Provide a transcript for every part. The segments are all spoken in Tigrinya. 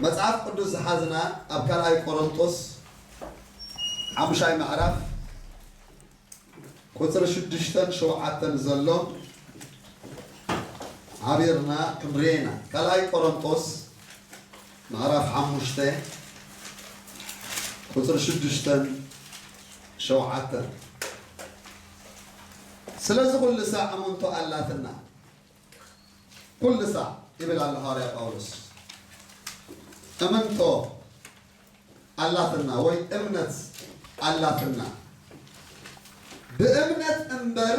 መጽሓፍ ቅዱስ ዝሓዝና ኣብ ካልኣይ ቆሮንጦስ ሓሙሻይ ምዕራፍ ቁጽሪ ሽዱሽተን ሸውዓተን ዘሎ ሓቢርና ክንርኤና። ካልኣይ ቆሮንጦስ ምዕራፍ ሓሙሽተ ቁጽሪ ሽዱሽተን ሸውዓተን። ስለዚ ኩሉ ሳዕ እምንቶ ኣላትና። ኩሉ ሳዕ ይብል ኣሎ ሃዋርያ ጳውሎስ። እምንቶ ኣላትና ወይ እምነት ኣላትና። ብእምነት እምበር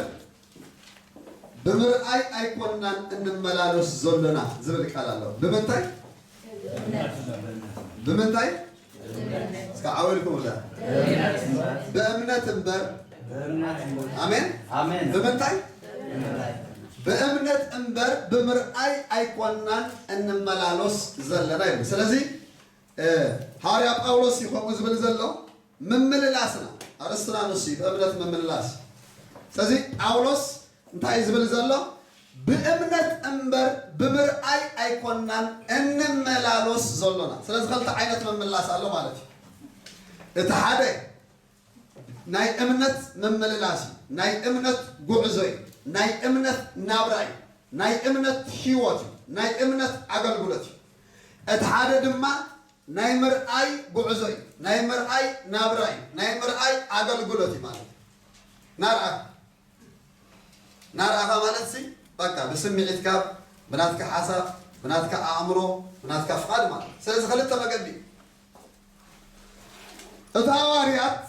ብምርኣይ ኣይኮናን እንመላለስ ዘሎና ዝብል ቃል ኣሎ። ብምንታይ? ብምንታይ? እስከ ዓው ኢልኩም እዛ። ብእምነት እምበር። ኣሜን። ኣሜን። ብምንታይ? ብእምነት እምበር ብምርኣይ ኣይኮናን እንመላለስ ዘለና ይብል። ስለዚ፣ እ፣ ሃዋርያ ጳውሎስ እዩ ከምኡ ዝብል ዘሎ። ምምልላስና፣ ኣርእስትና ንሱ እዩ፣ ብእምነት ምምልላስ። ስለዚ ጳውሎስ እንታይ እዩ ዝብል ዘሎ? ብእምነት እምበር ብምርኣይ ኣይኮናን እንመላለስ ዘሎና። ስለዚ ክልተ ዓይነት ምምልላስ ኣሎ ማለት እዩ። እቲ ሓደ ናይ እምነት ምምልላስ እዩ። ናይ እምነት ጉዕዞ እዩ። ናይ እምነት ናብራ እዩ። ናይ እምነት ህይወት እዩ። ናይ እምነት ኣገልግሎት እዩ። እቲ ሓደ ድማ ናይ ምርኣይ ጉዕዞ እዩ። ናይ ምርኣይ ናብራ እዩ። ናይ ምርኣይ ኣገልግሎት እዩ ማለት እዩ። ናርኣ ናርኣኻ ማለት ሲ በቃ ብስምዒትካ፣ ብናትካ ሓሳብ፣ ብናትካ ኣእምሮ፣ ብናትካ ፍቓድ ማለት እዩ። ስለዚ ክልተ መገዲ እዩ። እቲ ሃዋርያት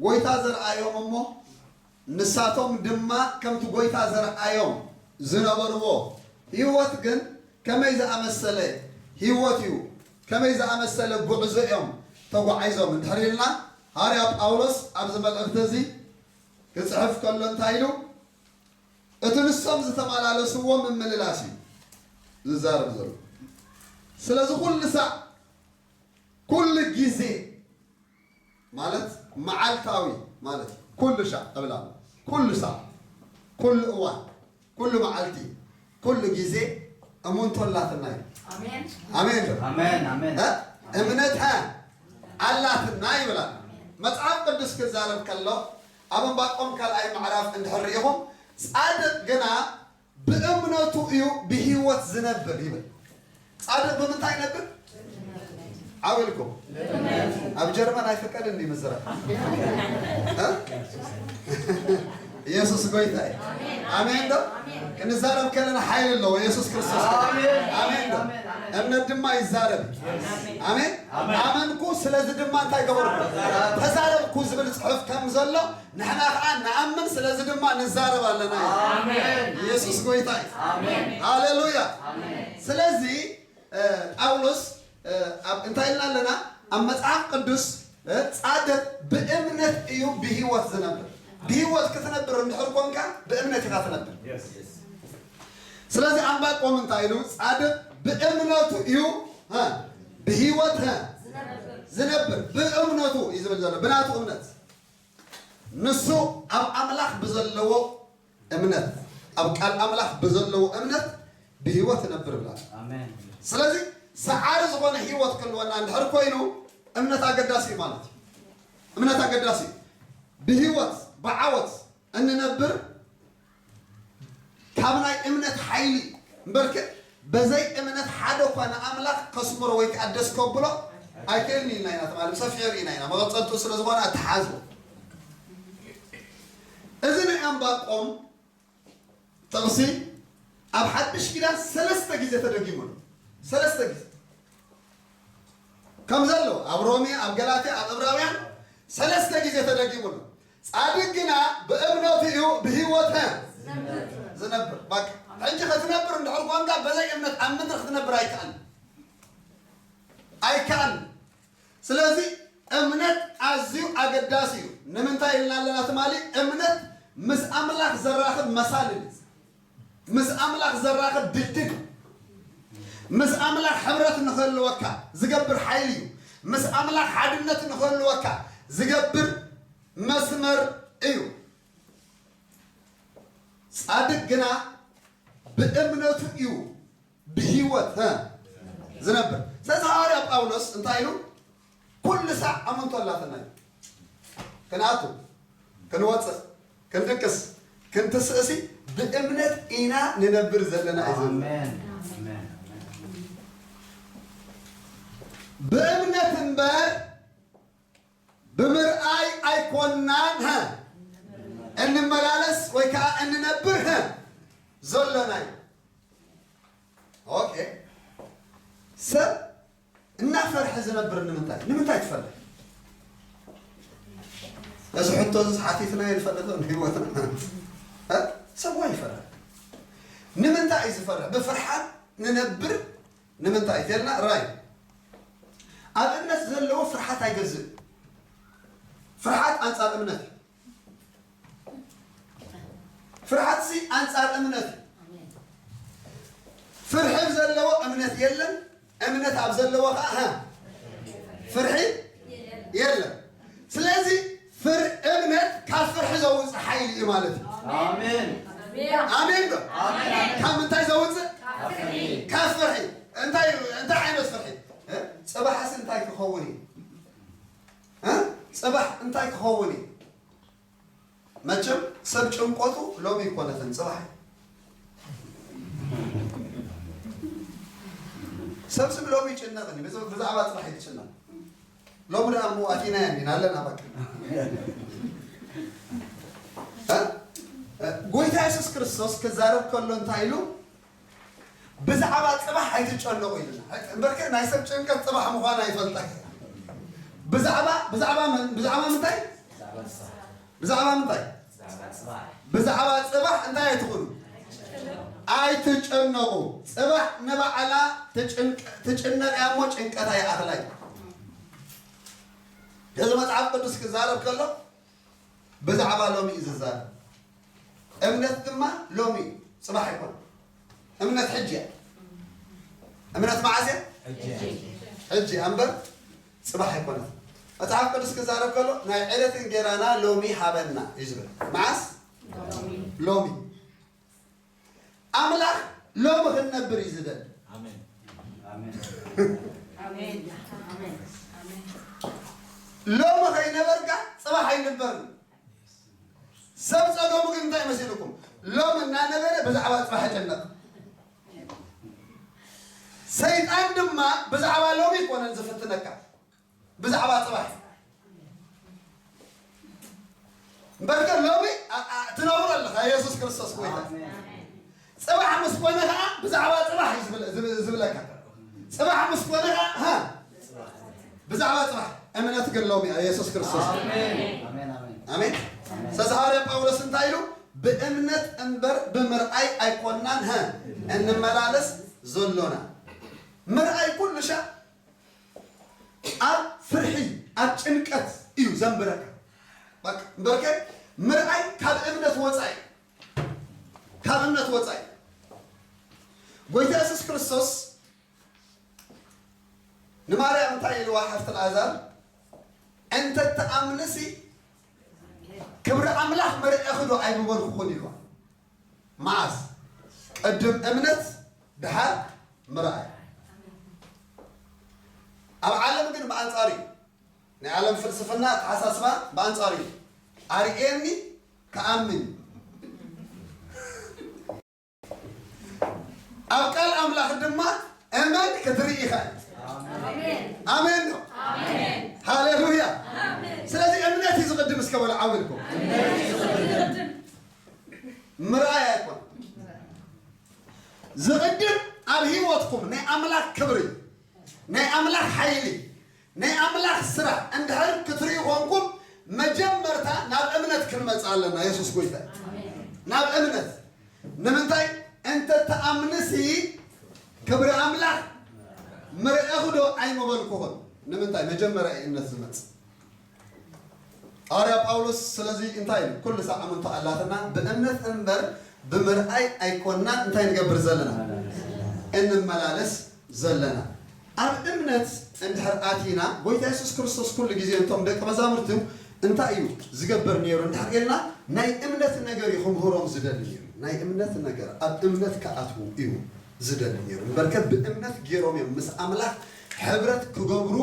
ጎይታ ዘርኣዮም እሞ ንሳቶም ድማ ከምቲ ጎይታ ዘርኣዮም ዝነበርዎ ህይወት ግን ከመይ ዝኣመሰለ ህይወት እዩ፣ ከመይ ዝኣመሰለ ጉዕዞ እዮም ተጓዒዞም እንድሕር ኢልና፣ ሃዋርያ ጳውሎስ ኣብዚ መልእኽቲ እዚ ክጽሕፍ ከሎ እንታይ ኢሉ? እቲ ንሶም ዝተመላለስዎ ምምልላስ እዩ ዝዛረብ ዘሎ። ስለዚ ኩሉ ሳዕ፣ ኩሉ ግዜ ማለት መዓልታዊ ማለት እዩ። ኩሉ ሻዕ እብል ኣሎ። ኩሉ ሳዕ፣ ኩሉ እዋን፣ ኩሉ መዓልቲ፣ ኩሉ ግዜ እምንቶ ኣላትና እዩ። ኣሜን። ኣሜን ዶ? ኣሜን፣ ኣሜን። እ? እምነት ሀ ኣላትና ይብላል። መጽሓፍ ቅዱስ ክዛረብ ከሎ ኣብ ዕንባቆም ካልኣይ ምዕራፍ እንድሕር ርኢኹም፣ ጻድቕ ግና ብእምነቱ እዩ ብህይወት ዝነብር ይብል። ጻድቕ ብምንታይ ይነብር? ዓው ኢልኩም። ኣብ ጀርመን ኣይፍቀድን ድዩ ምዝራብ? እ? ኢየሱስ ጎይታ እዩ። ኣሜን ዶ? ክንዛረብ ከለና ሓይሊ ኣለዎ ኢየሱስ ክርስቶስ። ኣሜን። ኣሜን ዶ? ኣሜን፣ ኣሜን። እምነት ድማ ይዛረብ። ኣሜን። ኣሜን። ኣመንኩ፣ ስለዚ ድማ እንታይ ገበርኩ? ተዛረብኩ ዝብል ጽሑፍ ከም ዘሎ ንሕና ኸዓ ንኣምን፣ ስለዚ ድማ ንዛረብ ኣለና። ኣሜን። ኢየሱስ ጎይታ እዩ። ኣሜን። ሃሌሉያ። ኣሜን። ስለዚ፣ እ፣ ጳውሎስ፣ እ፣ ኣብ፣ እንታይ ኢልና ኣለና? ኣብ መጽሓፍ ቅዱስ፣ እ፣ ጻድቕ ብእምነት እዩ ብህይወት ዝነብር። ብህይወት ክትነብር እንድሕር ኮንካ፣ ብእምነት ኢኻ ትነብር። የስ። ስለዚ ኣንባቆም እንታይ ኢሉ? ጻድቕ ብእምነቱ እዩ፣ እ፣ ብህይወት፣ እ፣ ዝነብር። ብእምነቱ እዩ ዝብል ዘሎ፣ ብናቱ እምነት። ንሱ ኣብ ኣምላኽ ብዘለዎ እምነት፣ ኣብ ቃል ኣምላኽ ብዘለዎ እምነት ብህይወት ይነብር ይብላል። ኣሜን። ስለዚ ሰዓሪ ዝኾነ ህይወት ክህልወና እንድሕር ኮይኑ እምነት ኣገዳሲ እዩ ማለት እዩ። እምነት ኣገዳሲ እዩ። ብህይወት ብዓወት እንነብር ካብ ናይ እምነት ሓይሊ እምበርክ በዘይ እምነት ሓደ እኳ ንኣምላኽ ከስምሮ ወይ ከዓ ደስ ከብሎ ኣይክእልን ኢልና ኢና ተባሂሉ ብሰፊሑ ርኢና ኢና። መቐጸልቱ ስለ ዝኾነ ኣተሓዝቦ። እዚ ናይ ኣንባቆም ጥቕሲ ኣብ ሓድሽ ኪዳን ሰለስተ ግዜ ተደጊሙ ኣሎ። ሰለስተ ግዜ ከም ዘሎ ኣብ ሮሜ፣ ኣብ ገላትያ፣ ኣብ ዕብራውያን ሰለስተ ግዜ ተደጊሙ ኣሎ። ጻድቅ ግና ብእምነቱ እዩ ብህይወት ዝነብር። በቃ ሕጂ ክትነብር እንድሕር ኮንካ በዘይ እምነት ኣብ ምድሪ ክትነብር ኣይከኣልን። ኣይከኣልን። ስለዚ እምነት ኣዝዩ ኣገዳሲ እዩ። ንምንታይ ኢልና ኣለና ትማሊ? እምነት ምስ ኣምላኽ ዘራኽብ መሳልል እዩ። ምስ ኣምላኽ ዘራኽብ ድልድል እዩ። ምስ ኣምላኽ ሕብረት ንኽህልወካ ዝገብር ሓይሊ እዩ። ምስ ኣምላኽ ሓድነት ንኽህልወካ ዝገብር መስመር እዩ። ጻድቅ ግና ብእምነቱ እዩ ብህይወት፣ እ፣ ዝነብር። ስለዚ ሃዋርያ ጳውሎስ እንታይ ኢሉ? ኩሉ ሳዕ ኣመንቶ ኣላትና እዩ። ክንኣቱ፣ ክንወፅእ፣ ክንድቅስ፣ ክንትስእሲ ብእምነት ኢና ንነብር ዘለና እዩ ዝብል። ኣሜን። ብእምነት እምበር ብምርኣይ ኣይኮናን፣ ሀ፣ እንመላለስ ወይ ከዓ እንነብር፣ ሀ፣ ዘሎና እዩ። ኦኬ። ሰብ እናፈርሐ ዝነብር ንምንታይ? ንምንታይ ትፈርሕ? እዚ ሕቶ እዚ ሓቲትና ይንፈልጥ ዶ ንህይወትና? እ? ሰብ ወይ ይፈርሕ። ንምንታይ እዩ ዝፈርሕ? ብፍርሓት ንነብር ንምንታይ? ተልና ራይ። ኣብ እምነት ዘለዎ ፍርሓት ኣይገዝእ። ፍርሓት ኣንጻር እምነት እዩ። ፍርሓትሲ ኣንጻር እምነት እዩ። ፍርሒ ዘለዎ እምነት የለን፣ እምነት ኣብ ዘለዎ ከዓ፣ ሀ፣ ፍርሒ የለን። ስለዚ ፍር-፣ እምነት ካብ ፍርሒ ዘውፅእ ሓይሊ እዩ ማለት እዩ። ኣሜን። ኣሜን ዶ? ኣሜን። ካብ ምንታይ ዘውፅእ? ኣሜን። ካብ ፍርሒ። እንታይ፣ እንታይ ዓይነት ፍርሒ? እ? ፅባሕስ እንታይ ክኸውን እዩ? እ? ፅባሕ እንታይ ክኸውን እዩ? መቸም ሰብ ጭንቆቱ ሎሚ ይኮነትን ፅባሕ እዩ። ሰብ ስም ሎሚ ይጭነቕን እዩ። ብዛ-፣ ብዛዕባ ፅባሕ እዩ ዝጭነቕ። ሎሚ ደኣ እሞ ኣቲናያ ኢና ኣለና በቃ። እ? እ፣ ጎይታ የሱስ ክርስቶስ ክዛረብ ከሎ እንታይ ኢሉ? ብዛዕባ ጽባሕ ኣይትጨነቑ ኢሉና። እምበርከ ናይ ሰብ ጭንቀት ጽባሕ ምዃና ይፈልጣ። ብዛዕባ፣ ብዛዕባ መን? ብዛዕባ ምንታይ? ብዛዕባ ምንታይ? ብዛዕባ ጽባሕ እንታይ ኣይትኹኑ? ኣይትጨነቑ። ጽባሕ ንባዕላ ትጭንቅ-፣ ትጭነቕ እያ እሞ ጭንቀታ ይኣኽላ እዩ። እዚ መጽሓፍ ቅዱስ ክዛረብ ከሎ ብዛዕባ ሎሚ እዩ ዝዛረብ። እምነት ድማ ሎሚ እዩ፣ ጽባሕ ኣይኮነን። እምነት ሕጂ እያ። እምነት መዓስ እያ? ሕጂ። ሕጂ እያ እምበር ጽባሕ ኣይኮነን። መጽሓፍ ቅዱስ ክዛረብ ከሎ ናይ ዕለት እንጌራና ሎሚ ሃበና እዩ ዝብል። መዓስ? ሎሚ። ኣምላኽ ሎሚ ክንነብር እዩ ዝደሊ። ኣሜን። ኣሜን። ኣሜን። ኣሜን። ኣሜን። ሎሚ ከይነበርካ ጽባሕ ኣይንበርን። ሰብ ጸገሙ ግን እንታይ መሲልኩም? ሎሚ እናነበረ ብዛዕባ ጽባሕ ይጨነቕ። ሰይጣን ድማ ብዛዕባ ሎሚ ኣይኮነን ዝፍትነካ፣ ብዛዕባ ጽባሕ። እምበርከ ሎሚ ኣ-፣ ኣ-፣ ትነብሮ ኣለኻ፣ የሱስ ክርስቶስ ጎይታ። ጽባሕ ምስ ኮነ ኸዓ ብዛዕባ ጽባሕ እዩ ዝብል-፣ ዝብ-፣ ዝብለካ። ጽባሕ ምስ ኮነ ኸዓ፣ ሃ? ብዛዕባ ጽባሕ። እምነት ግን ሎሚ እዩ፣ የሱስ ክርስቶስ። ኣሜን። ኣሜን፣ ኣሜን። ኣሜን። ስለዚ ሃዋርያ ጳውሎስ እንታይ ኢሉ? "ብእምነት እምበር ብምርኣይ ኣይኮናን፣ ሃ? እንመላለስ ዘሎና።" ምርኣይ ኩሉ ሻዕ ኣብ ፍርሒ፣ ኣብ ጭንቀት እዩ ዘንብረካ። በቃ፣ እምበርከ ምርኣይ ካብ እምነት ወጻኢ፣ ካብ እምነት ወጻኢ። ጎይታ የሱስ ክርስቶስ ንማርያም እንታይ ኢልዋ? ሓፍቲ ኣልኣዛር፣ "እንተ ትኣምንሲ ክብሪ ኣምላኽ መርኤኺ ዶ ኣይምበልኩኹን?" ኢልዋ። መዓስ? ቅድም እምነት ድሓር ምርኣይ። ኣብ ዓለም ግን ብኣንጻሩ እዩ። ናይ ዓለም ፍልስፍና ኣተሓሳስባ ብኣንጻሩ እዩ። ኣርእየኒ ክኣምን እዩ። ኣብ ቃል ኣምላኽ ድማ እመን ክትርኢ ኢኻ። ኣሜን። ኣሜን ነው። ኣሜን። ሃሌሉያ። ኣሜን። ስለዚ እምነት እዩ ዝቕድም። እስከ በሉ ዓው ኢልኩም። እምነት እዩ ዝቕድም። ምርኣይ ኣይኮን ዝቕድም። ኣብ ህይወትኩም ናይ ኣምላኽ ክብሪ፣ ናይ ኣምላኽ ሓይሊ፣ ናይ ኣምላኽ ስራሕ እንድሕር ክትርእዩ ኮንኩም መጀመርታ ናብ እምነት ክንመጽእ ኣለና። የሱስ ጎይታ እዩ። ናብ እምነት ንምንታይ? እንተ ተኣምንሲ ክብሪ ኣምላኽ ምርኣኹ ዶ ኣይምበልኩኹን? ንምንታይ? መጀመርያ እዩ እምነት ዝመጽእ። ሃዋርያ ጳውሎስ ስለዚ እንታይ ኢሉ? ኩሉ ሳዕ ኣመንቶ ኣላትና ብእምነት እምበር ብምርኣይ ኣይኮንናን እንታይ ንገብር ዘለና? እንመላለስ ዘለና። ኣብ እምነት እንድሕር ኣቲና፣ ጎይታ የሱስ ክርስቶስ ኩሉ ግዜ እንቶም ደቂ መዛሙርቱ እንታይ እዩ ዝገብር ነይሩ እንድሕር ኢልና፣ ናይ እምነት ነገር እዩ ክምህሮም ዝደሊ ነይሩ። ናይ እምነት ነገር፣ ኣብ እምነት ክኣትዉ እዩ። ዝደሊ ነይሩ። እምበርከ ብእምነት ገይሮም እዮም ምስ ኣምላኽ ሕብረት ክገብሩ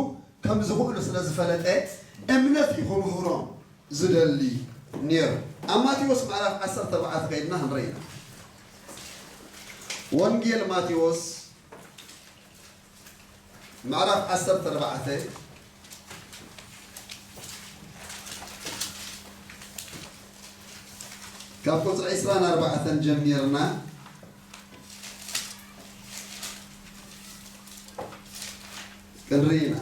ከም ዝኽእሉ ስለ ዝፈለጠ እምነት እዩ ክምህሮም ዝደሊ ነይሩ። ኣብ ማቴዎስ ምዕራፍ ዓሰርተ ኣርባዕተ ከይድና ክንርኢ ኢና። ወንጌል ማቴዎስ ምዕራፍ ዓሰርተ ኣርባዕተ ካብ ቁፅሪ ዕስራን ኣርባዕተን ጀሚርና ክንርኢ ኢና።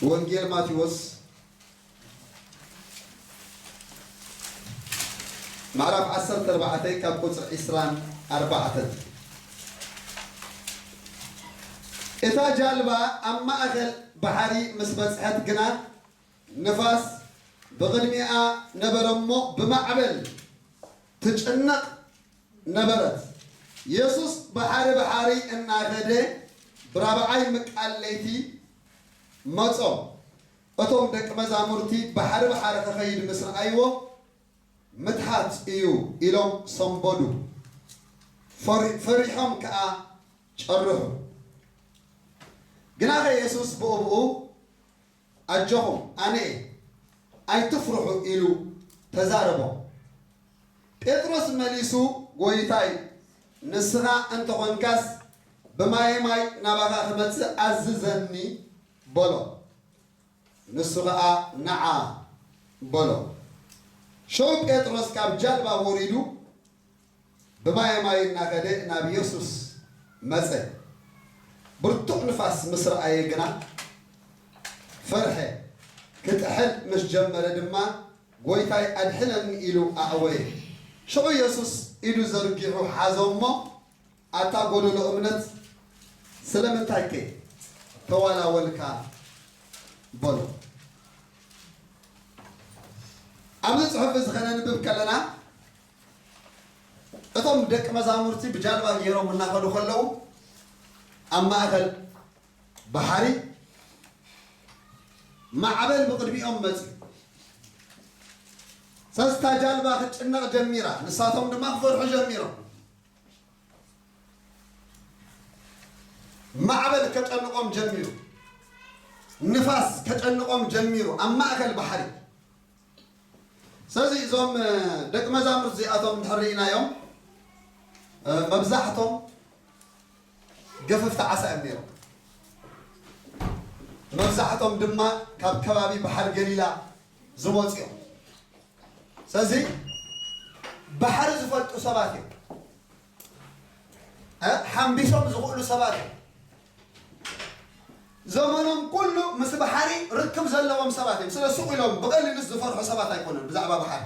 ወንጌል ማቴዎስ ምዕራፍ ዓሰርተ ኣርባዕተ ካብ ቁፅሪ ዕስራን ኣርባዕተን። እታ ጃልባ ኣብ ማእኸል ባሕሪ ምስ በጽሐት ግና፣ ንፋስ ብቕድሚኣ ነበረ እሞ ብማዕበል ትጭነቕ ነበረት። የሱስ ብሓሪ ብሓሪ እናኸደ ብራብዓይ ምቃል ለይቲ መጾም። እቶም ደቂ መዛሙርቲ ብሓሪ ብሓሪ ክኸይድ ምስ ረኣይዎ፣ "ምትሓት እዩ" ኢሎም ሰንበዱ። ፈሪ-፣ ፈሪሖም ከኣ ጨርሑ። ግናኸ የሱስ ብኡብኡ፣ "ኣጆኹም፣ ኣነ እየ፣ ኣይትፍርሑ" ኢሉ ተዛረቦም። ጴጥሮስ መሊሱ፣ "ጐይታይ፣ ንስኻ እንተኾንካስ ብማየ ማይ ናባኻ ክመጽእ ኣዝዘኒ" በሎ። ንሱ ኸኣ፣ "ንዓ" በሎ። ሽዑ ጴጥሮስ ካብ ጃልባ ወሪዱ ብማየ ማይ እናኸደ ናብ የሱስ መጸ። ብርቱዕ ንፋስ ምስ ረኣየ ግና ፈርሐ። ክጥሕል ምስ ጀመረ ድማ፣ "ጐይታይ፣ ኣድሕነኒ" ኢሉ ኣዕወየ። ሽዑ የሱስ ኢዱ ዘርጊሑ ሓዞ እሞ፣ "ኣታ ጐደሎ እምነት፣ ስለምንታይከ ተዋላወልካ?" በሎ። ኣብዚ ጽሑፍ እዚ ኸነንብብ ከለና፣ እቶም ደቂ መዛሙርቲ ብጃልባ ገይሮም እናኸዱ ከለዉ፣ ኣብ ማእከል ባሕሪ ማዕበል ብቕድሚኦም መጽዩ። ሰለስታ ጃልባ ክትጭነቕ ጀሚራ፣ ንሳቶም ድማ ክፈርሑ ጀሚሮም። ማዕበል ከጨንቖም ጀሚሩ፣ ንፋስ ከጨንቖም ጀሚሩ ኣብ ማእከል ባሕሪ። ስለዚ እዞም፣ እ፣ ደቂ መዛሙርት እዚኣቶም እንድሕር ርኢናዮም፣ እ፣ መብዛሕቶም ገፈፍቲ ዓሳ እዮም ነይሮም። መብዛሕቶም ድማ ካብ ከባቢ ባሕሪ ገሊላ ዝመጹ እዮም። ስለዚ ባሕሪ ዝፈልጡ ሰባት እዮም። እ፣ ሓምቢሶም ዝኽእሉ ሰባት እዮም። ዘመኖም ኩሉ ምስ ባሕሪ ርክብ ዘለዎም ሰባት እዮም። ስለ ሱቕ ኢሎም ብቐሊሉ ዝፈርሑ ሰባት ኣይኮኑን ብዛዕባ ባሕሪ።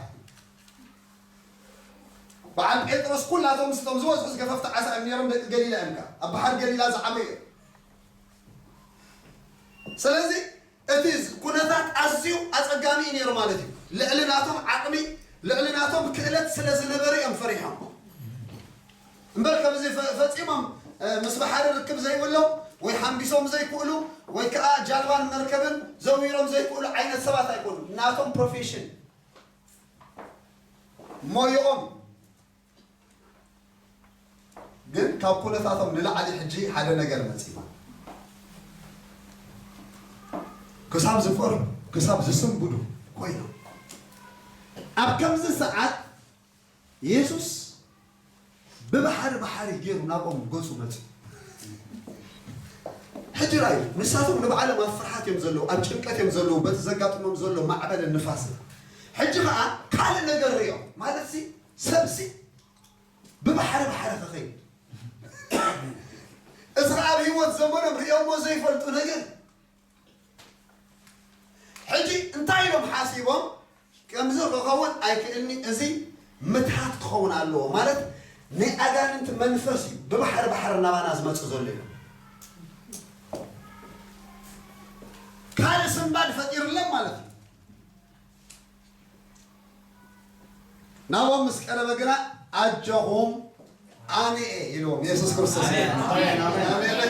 በዓል ጴጥሮስ ኩላቶም ምስቶም ዝበዝሑ ዝገፈፍቲ ዓሳ እዮም ነይሮም፣ ደቂ ገሊላ እዮም ከኣ። ኣብ ባሕሪ ገሊላ ዝዓበዩ እዮም። ስለዚ እቲ ኩነታት ኣዝዩ ኣጸጋሚ እዩ ነይሩ ማለት እዩ። ልዕሊ ናቶም ዓቕሚ፣ ልዕሊ ናቶም ክእለት ስለ ዝነበሩ እዮም ፈሪሖም። እምበር ከምዚ ፈ-፣ ፈጺሞም፣ እ፣ ምስ ባሕሪ ርክብ ዘይብሎም ወይ ሓምቢሶም ዘይክእሉ ወይ ከኣ ጃልባን መርከብን ዘዊሮም ዘይክእሉ ዓይነት ሰባት ኣይኮኑን። ናቶም ፕሮፌሽን ሞዮኦም ግን ካብ ኩነታቶም ንላዕሊ ሕጂ ሓደ ነገር መጺኡ። ክሳብ ዝፈርሑ፣ ክሳብ ዝስንብዱ ኮይኖም። ኣብ ከምዚ ሰዓት የሱስ ብባሕሪ ባሕሪ ገይሩ ናብኦም ገጹ መጺኡ። ሕጂ ራእዩ፣ ንሳቶም ንባዕሎም ኣብ ፍርሓት እዮም ዘለዉ፣ ኣብ ጭንቀት እዮም ዘለዉ፣ በቲ ዘጋጥሞም ዘሎ ማዕበልን ንፋስን። ሕጂ ኸኣ ካልእ ነገር ርእዮም፣ ማለትሲ ሰብሲ ብባሕሪ ባሕሪ ክኸይድ። እዚ ኸኣ ኣብ ህይወት ዘመኖም ርእዮሞ ዘይፈልጡ ነገር። ሕጂ እንታይ ኢሎም ሓሲቦም? ከምዚ ክኸውን ኣይክእልኒ፣ እዚ ምትሃት ክኸውን ኣለዎ። ማለት ናይ ኣጋንንቲ መንፈስ እዩ ብባሕሪ ባሕሪ ናባና ዝመጽእ ዘሎ ኢሎም። ካልእ ስንባድ ፈጢሩሎም ማለት እዩ። ናብኦም ምስ ቀረበ ግና ኣጆኹም ኣነ እየ ኢልዎም የሱስ ክርስቶስ። ኣሜን፣ ኣሜን፣ ኣሜን። ኣሜን።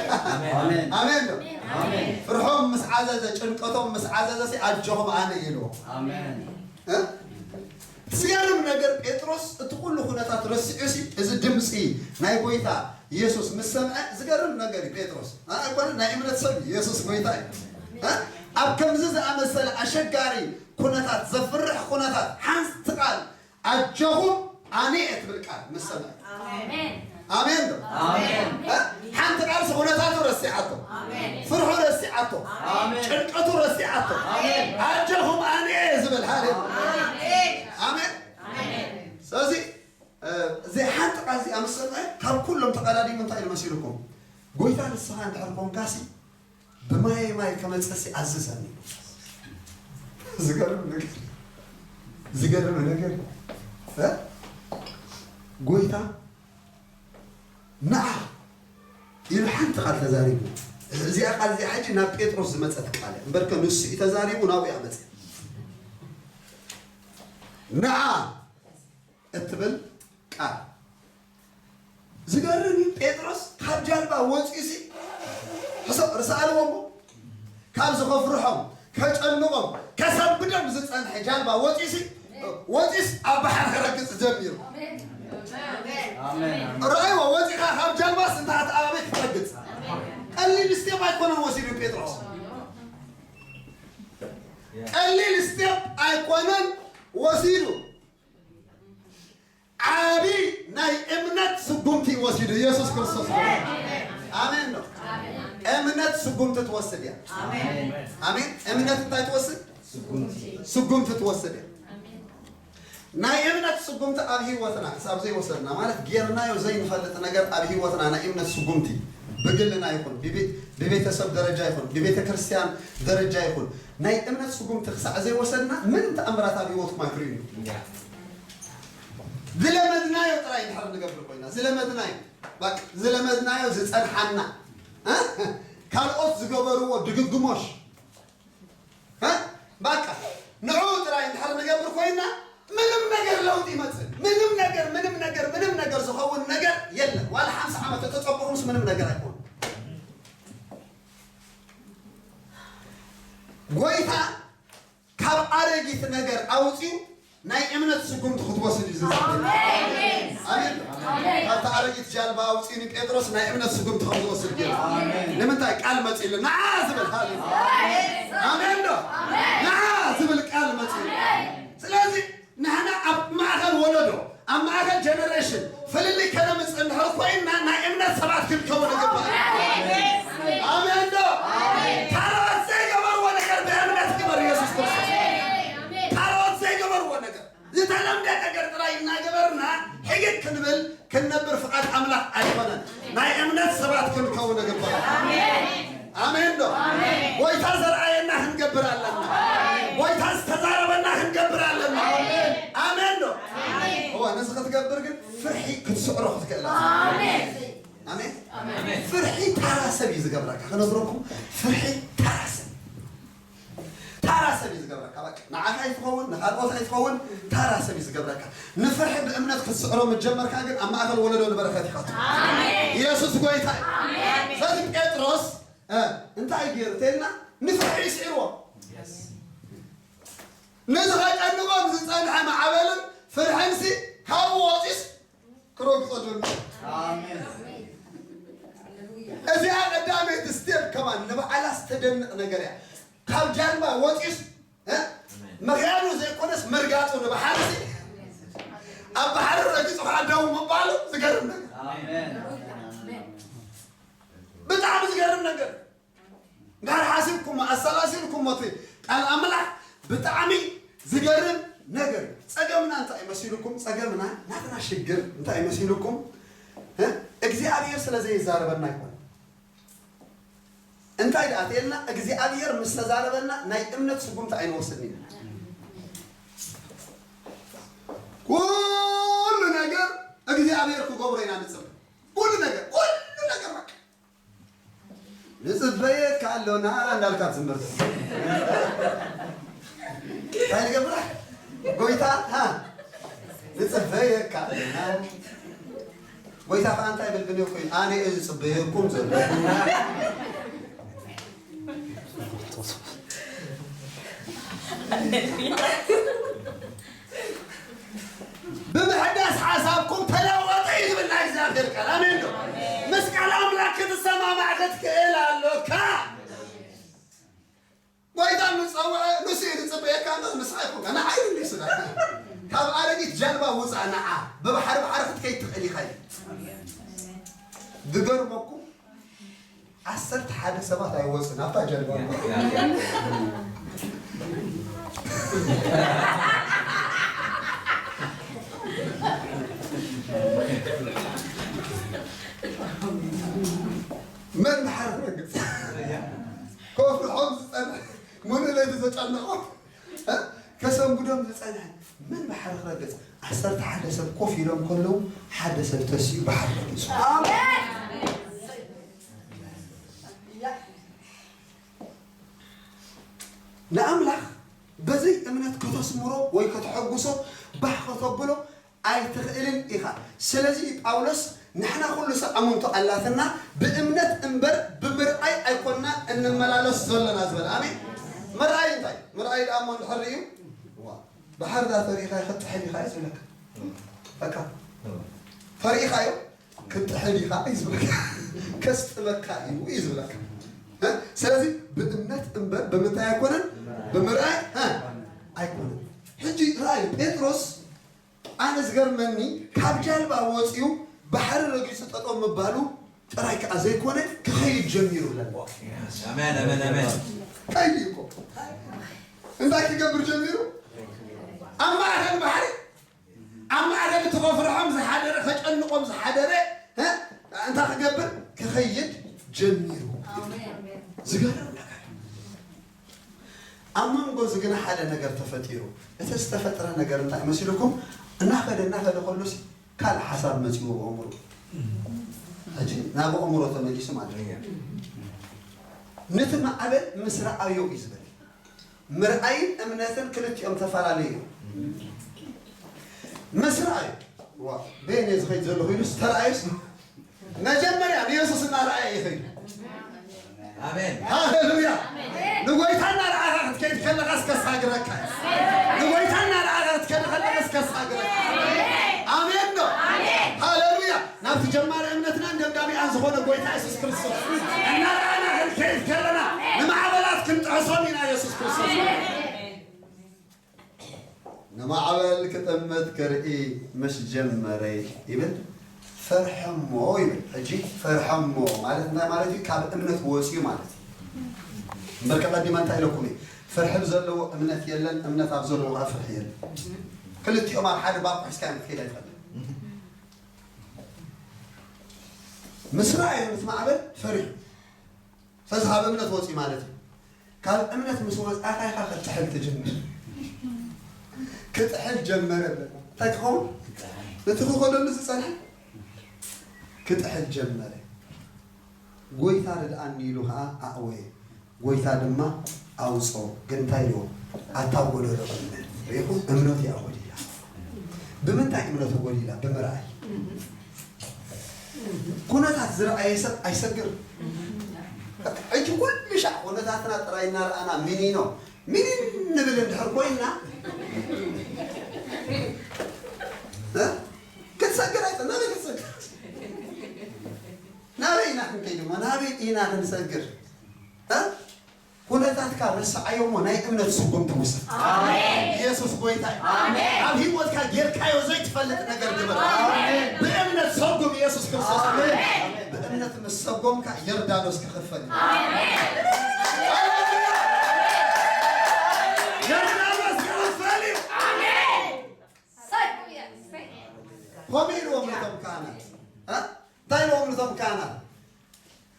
ኣሜን። ኣሜን ዶ? ኣሜን። ፍርሖም ምስ ዓዘዘ፣ ጭንቀቶም ምስ ዓዘዘ ሲ ኣጆኹም ኣነ እየ ኢልዎም። ኣሜን። እ? ዝገርም ነገር ጴጥሮስ እቲ ኩሉ ኩነታት ረሲዑ ሲ እዚ ድምፂ ናይ ጎይታ ኢየሱስ ምስ ሰምዐ ዝገርም ነገር እዩ። ጴጥሮስ ኣይኮነ ናይ እምነት ሰብ ኢየሱስ ጎይታ እዩ። ኣብ ከምዚ ዝኣመሰለ ኣሸጋሪ ኩነታት ዘፍርሕ ኩነታት ሓንቲ ቃል ኣጆኹም ኣነ እየ ትብል ቃል ምስ ሰምዐ ኣሜን ዶ ሓንቲ ቃል ኩነታቱ ረሲዓቶ ፍርሑ ረሲዓቶ ጭንቀቱ ረሲዓቶ ኣጆኹም ኣነ እየ ዝብል ሃሌሉያ ኣሜን። ስለዚ እዚ ሓንቲ ቃል እዚኣ ምስ ሰምዐ ካብ ኩሎም ተቐዳዲሙ እንታይ ኢሉ መሲልኩም? ጎይታ ንስኻ እንድሕር ኮንካሲ ብማየ ማይ ከመፅእሲ ኣዝዘኒ። ዝገርም ነገር ዝገርም ነገር እ? ጎይታ ንዓ ኢሉ ሓንቲ ቃል ተዛሪቡ። እዚኣ ቃል እዚኣ ሕጂ ናብ ጴጥሮስ ዝመፀት ቃል እያ። እምበርከ ንሱ እዩ ተዛሪቡ ናብኡ እያ መፅያ። ንዓ እትብል ቃል ዝገርም እዩ። ጴጥሮስ ካብ ጃልባ ወፂኡሲ ሕሰብ ርሰኣልዎ እሞ ካብ ዝኸፍርሖም ከጨንቖም ከሰብዶም ዝፀንሐ ጃልባ ወፂኡሲ ወፂስ ኣብ ባሕር ክረግፅ ጀሚሩ። ረኣይዎ ወፂኻ ካብ ጃልባስ እንታ ኣበይ ክትረግፅ ቀሊል ስቴፕ ኣይኮነን ወሲዱ ጴጥሮስ ቀሊል ስቴፕ ኣይኮነን ወሲዱ ዓቢ ናይ እምነት ስጉምቲ ወሲዱ ኢየሱስ ክርስቶስ ኣሜን ነው። እምነት ስጉምቲ ትወስድ እያ። ኣሜን። እምነት እንታይ ትወስድ? ስጉምቲ ትወስድ እያ። ናይ እምነት ስጉምቲ ኣብ ህይወትና ክሳብ ዘይወሰድና ማለት ጌርናዮ ዘይንፈልጥ ነገር ኣብ ህይወትና ናይ እምነት ስጉምቲ ብግልና ይኹን ብቤተሰብ ደረጃ ይኹን ብቤተ ክርስቲያን ደረጃ ይኹን ናይ እምነት ስጉምቲ ክሳዕ ዘይወሰድና ምንም ተኣምራት ኣብ ህይወትኩም ኣይክርእዩ ዝለመድናዮ ጥራይ እንድሕር ንገብር ኮይና ዝለመድናዮ ዝለመድናዮ ዝፀንሓና ካልኦት ዝገበርዎ ድግግሞሽ በቃ ንዑ ጥራይ እንድሕር ንገብር ኮይና ምንም ነገር ለውጥ ይመፅእ ምንም ነገር ምንም ነገር ምንም ነገር ዝኸውን ነገር የለን ዋላ ሓምሳ ዓመት ተተፀበኹምስ ምንም ነገር ኣይኮኑ ጎይታ ካብ ኣረጊት ነገር ኣውፂኡ ናይ እምነት ስጉምቲ ክትወስድ እዩ ዝብል ኣሜን ካብቲ ኣረጊት ጃልባ ኣውፂኡ ንጴጥሮስ ናይ እምነት ስጉምቲ ከም ዝወስድ ገይሩ ንምንታይ ቃል መፂሉ ንዓ ዝብል ሃሌሉያ ኣሜን ዶ ንዓ ዝብል ቃል መፂሉ ስለዚ ንሕና ኣብ ማእኸል ወለዶ ኣብ ማእኸል ጀነሬሽን ፍልልይ ከነምፅእ እንድሕር ኮይንና ናይ እምነት ሰባት ክንከውን ይግባእ ኣሜን ዶ ካልኦት ዘይገበርዎ ነገር ብእምነት ግበር ኢየሱስ ክርስቶስ ካልኦት ዘይገበርዎ ነገር ዝተለምደ ነገር ጥራይ እናገበርና ሕይግ ክንብል ክንነብር ፍቓድ ኣምላኽ ኣይኮነን ናይ እምነት ሰባት ክንከውን ይግባእ ኣሜን ዶ ጎይታ ዘርኣየና ክንገብር ኣለና ጎይታ ዝተዛረበና ክንገብር ኣለና ኣሜን ዶ እዋ ነዚ ክትገብር ግን ፍርሒ ክትስዕሮ ክትክእል ኣሜን ፍርሒ ታራ ሰብ እዩ ዝገብረካ ክነግረኩም ፍርሒ ታራ ሰብ ታራ ሰብ እዩ ዝገብረካ በቃ ንዓኻ ኣይትኸውን ንኻልኦት ኣይትኸውን ታራ ሰብ እዩ ዝገብረካ ንፍርሒ ብእምነት ክትስዕሮ ምጀመርካ ግን ኣብ ማእኸል ወለዶ ንበረከት ይኸቱ ኢየሱስ ጎይታ እዩ ስለዚ ጴጥሮስ እንታይ ገይሩ ተልና ንፍርሒ ይስዕርዎ ነዚ ከጨንቆም ዝፀንሐ ማዕበልን ፍርሕንሲ ካብኡ ወፂስ ክረግፆ ጀሚሩ እዚኣ ቀዳመይቲ ስቴፕ ከማን ንባዕላ ዝተደንቕ ነገር እያ ካብ ጃልባ ወፂስ ምኽያዱ ዘይኮነስ ምርጋፁ ንባሕርሲ ኣብ ባሕሪ ረጊፁ ከዓ ደው ምባሉ ዝገርም ነገር ብጣዕሚ ዝገርም ነገር እንድሕር ሓሲብኩሞ ኣሰላሲልኩሞ እቲ ቃል ኣምላኽ ብጣዕሚ ዝገርም ነገር እዩ። ጸገምና እንታይ መሲሉኩም? ጸገምና ናትና ሽግር እንታይ መሲሉኩም? እ? እግዚኣብሔር ስለ ዘይዛረበና ኣይኮነ። እንታይ ደኣ ተየልና እግዚኣብሔር ምስ ተዛረበና ናይ እምነት ስጉምቲ ኣይንወስድን ኢና። ኩሉ ነገር እግዚኣብሔር ክገብሮ ኢና ንጽበ። ኩሉ ነገር ኩሉ ነገር በቃ ንጽበየካ ኣሎና እንዳልካ ትዝምር እንታይ ንገብራ ጎይታ ንጽበየካ ኣሎና ጎይታ ከዓ እንታይ ብል ብንዮ ኮይኑ ኣነ እየ ዝጽበየኩም ዘሎ። ሪኤካ ኣሎ፣ ንስኻ ኣይኮንካ፣ ንዓይ እንዲ ስለ ካብ ኣረጊት ጃልባ ውፃእ፣ ንዓ ብባሕሪ ባሕሪ ክትከይድ ትኽእል ኢኻ እዩ። ዝገርመኩም፣ ዓሰርተ ሓደ ሰባት ኣይወፅን ኣብታ ጃልባ። መን ድሓር ክረግፅ? ከፍርሖም ዝፀንሐ፣ ሙሉእ ለይቲ ዘጨነቖም፣ እ? ከሰንብዶም ዝጸንሐ፣ መን ባሕሪ ክረግጽ? ዓሰርተ ሓደ ሰብ ኮፍ ኢሎም ከለዉ፣ ሓደ ሰብ ተሲኡ ባሕሪ ረጊጹ። ኣሜን። ንኣምላኽ በዘይ እምነት ከተስምሮ ወይ ከተሐጉሶ፣ ባህ ከተብሎ ኣይትኽእልን ኢኻ። ስለዚ ጳውሎስ፣ "ንሕና ኩሉ ሰብ ኣመንቱ ኣላትና፣ ብእምነት እምበር ብምርኣይ ኣይኮንና እንመላለስ ዘለና" ዝበለ። ኣሜን። ምርኣይ እንታይ? ምርኣይ ደኣ እሞ እንድሕር እዩ፣ ዋ፣ ባሕሪ ዳ ተሪእኻ ክትጥሕል ኢኻ እዩ ዝብለካ። በቃ። ተሪእኻዮ ክትጥሕል ኢኻ እዩ ዝብለካ። ከስጥመካ እዩ እዩ ዝብለካ። እ? ስለዚ ብእምነት እምበር ብምንታይ ኣይኮነን? ብምርኣይ፣ እ? ኣይኮነን። ሕጂ ርኣዩ ጴጥሮስ ኣነ ዝገርመኒ፣ ካብ ጃልባ ወጺኡ ባሕሪ ረጊጹ ጠጠው ምባሉ ጥራይ ከኣ ዘይኮነ፣ ክኸይድ ጀሚሩ ኣለዎ። ኣሜን፣ ኣሜን፣ ኣሜን። ከይድ እኮ። እንታይ ክገብር ጀሚሩ? ኣብ ማእከል ባሕሪ፣ ኣብ ማእከል እቲ ከፍርሖም ዝሓደረ፣ ከጨንቖም ዝሓደረ፣ እ? እንታይ ክገብር? ክኸይድ ጀሚሩ። ኣሜን። ዝገርም ነገር። ኣብ መንጎ እዚ ግና ሓደ ነገር ተፈጢሩ። እቲ ዝተፈጥረ ነገር እንታይ መሲልኩም? እናኸደ፣ እናኸደ ከሎሲ ካልእ ሓሳብ መጺዎ ብኣእምሮ። ሕጂ ናብ ኣእምሮ ተመሊሱ ማለት እዩ። ነቲ ማዕበል ምስ ረኣዮ እዩ ዝበል። ምርኣይን እምነትን ክልቲኦም ተፈላለዩ እዮም። ምስ ረኣዩ፣ ዋ፣ በየን እየ ዝኸይድ ዘለኹ ኢሉስ ተረኣዩስ፣ መጀመርያ ንየሱስ እናረኣየ ይኸይድ። ኣሜን። ሃሌሉያ። ኣሜን። ንጎይታ እናረኣኻ ክትከይድ ከለኻስ ከሳግረካ እዩ። ንጎይታ እናረኣኻ ክትከይድ ከለኻስ ከሳግረካ እዩ። ኣሜን ዶ? ኣሜን። ሃሌሉያ። ናብቲ ጀማሪ እምነትናን ደምዳሚኣን ዝኾነ ጎይታ የሱስ ክርስቶስ እናረኣና ክንከይድ ከለና፣ ንማዕበላት ክንጥሕሶም ኢና። የሱስ ክርስቶስ ንማዕበል ክጥምት ክርኢ ምስ ጀመረ ይብል፣ ፈርሐሞ ይብል። ሕጂ ፈርሐሞ ማለት እንታይ ማለት እዩ? ካብ እምነት ወፂኡ ማለት እዩ። እምበር ቀዲመ እንታይ ኢለኩም እየ? ፍርሒ ኣብ ዘለዎ እምነት የለን፣ እምነት ኣብ ዘለዎ ከዓ ፍርሒ የለን። ክልቲኦም ኣብ ሓደ ባብ ሒዝካ እዮም ክትከይድ ኣይትኽእልን። ምስ ረኣየ ምስ ማዕበል ፈሪሑ። ስለዚ ካብ እምነት ወፂኡ ማለት እዩ። ካብ እምነት ምስ ወፃእካ ኢኻ ክትጥሕል ትጅምር። ክጥሕል ጀመረ በል። እንታይ ክኸውን? ነቲ ክኸደሉ ዝጸንሐ ክጥሕል ጀመረ። ጎይታ ርድኣኒ ኢሉ ኸዓ ኣእወየ። ጎይታ ድማ ኣውጾ። ግን እንታይ ኢልዎ? ኣታ ጎደሎ እምነት። ርኢኹም? እምነቱ እያ ጎዲላ። ብምንታይ እምነቱ ጎዲላ? ብምርኣይ። ኩነታት ዝረኣየ ሰብ ኣይሰግር። ሕጂ ኩሉ ሻዕ ኩነታትና ጥራይ እናረኣና ሚኒኖ፣ ሚኒን ንብል እንድሕር ኮይና፣ እ? ክትሰግር ኣይተ-፣ ናበይ ክትሰግር? ናበይ ኢና ክንከይድ እሞ? ናበይ ኢና ክንሰግር? እ? ኩነታትካ ረስዓዮ እሞ ናይ እምነት ስጉምቲ ውሰድ። ኣሜን። ኢየሱስ ጎይታ እዩ። ኣሜን። ኣብ ህይወትካ ጌርካዮ ዘይትፈልጥ ነገር ግበር። ኣሜን። ብእምነት ሰጉም ኢየሱስ ክርስቶስ። ኣሜን። ብእምነት ምስ ሰጎምካ ዮርዳኖስ ክኸፈል እዩ። ኣሜን። ዮርዳኖስ ክኸፈል እዩ። ኣሜን። ከምኡ ኢልዎም ነቶም ካህናት። እ? እንታይ ኢልዎም ነቶም ካህናት?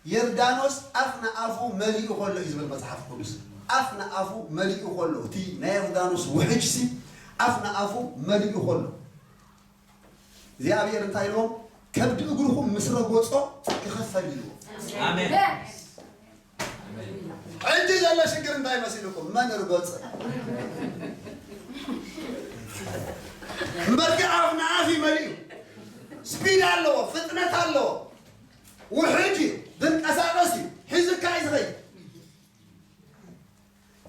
ዮርዳኖስ ኣፍ ንኣፉ መሊኡ ከሎ እዩ ዝብል መጽሓፍ ቅዱስ። ኣፍ ንኣፉ መሊኡ ከሎ፣ እቲ ናይ ዮርዳኖስ ውሕጅሲ ኣፍ ንኣፉ መሊኡ ከሎ፣ እግዚኣብሔር እንታይ ኢልዎም? ከብዲ እግርኹም ምስ ረጎጾ ክኸፈል ኢልዎም። ኣሜን። ሕጂ ዘሎ ሽግር እንታይ መሲልኩም? መን ርጎጽ? እምበርኪ ኣፍ ንኣፍ እዩ መሊኡ። ስፒድ ኣለዎ፣ ፍጥነት ኣለዎ። ውሕጅ እዩ፣ ዝንቀሳቐስ እዩ፣ ሒዙካ እዩ ዝኸይድ።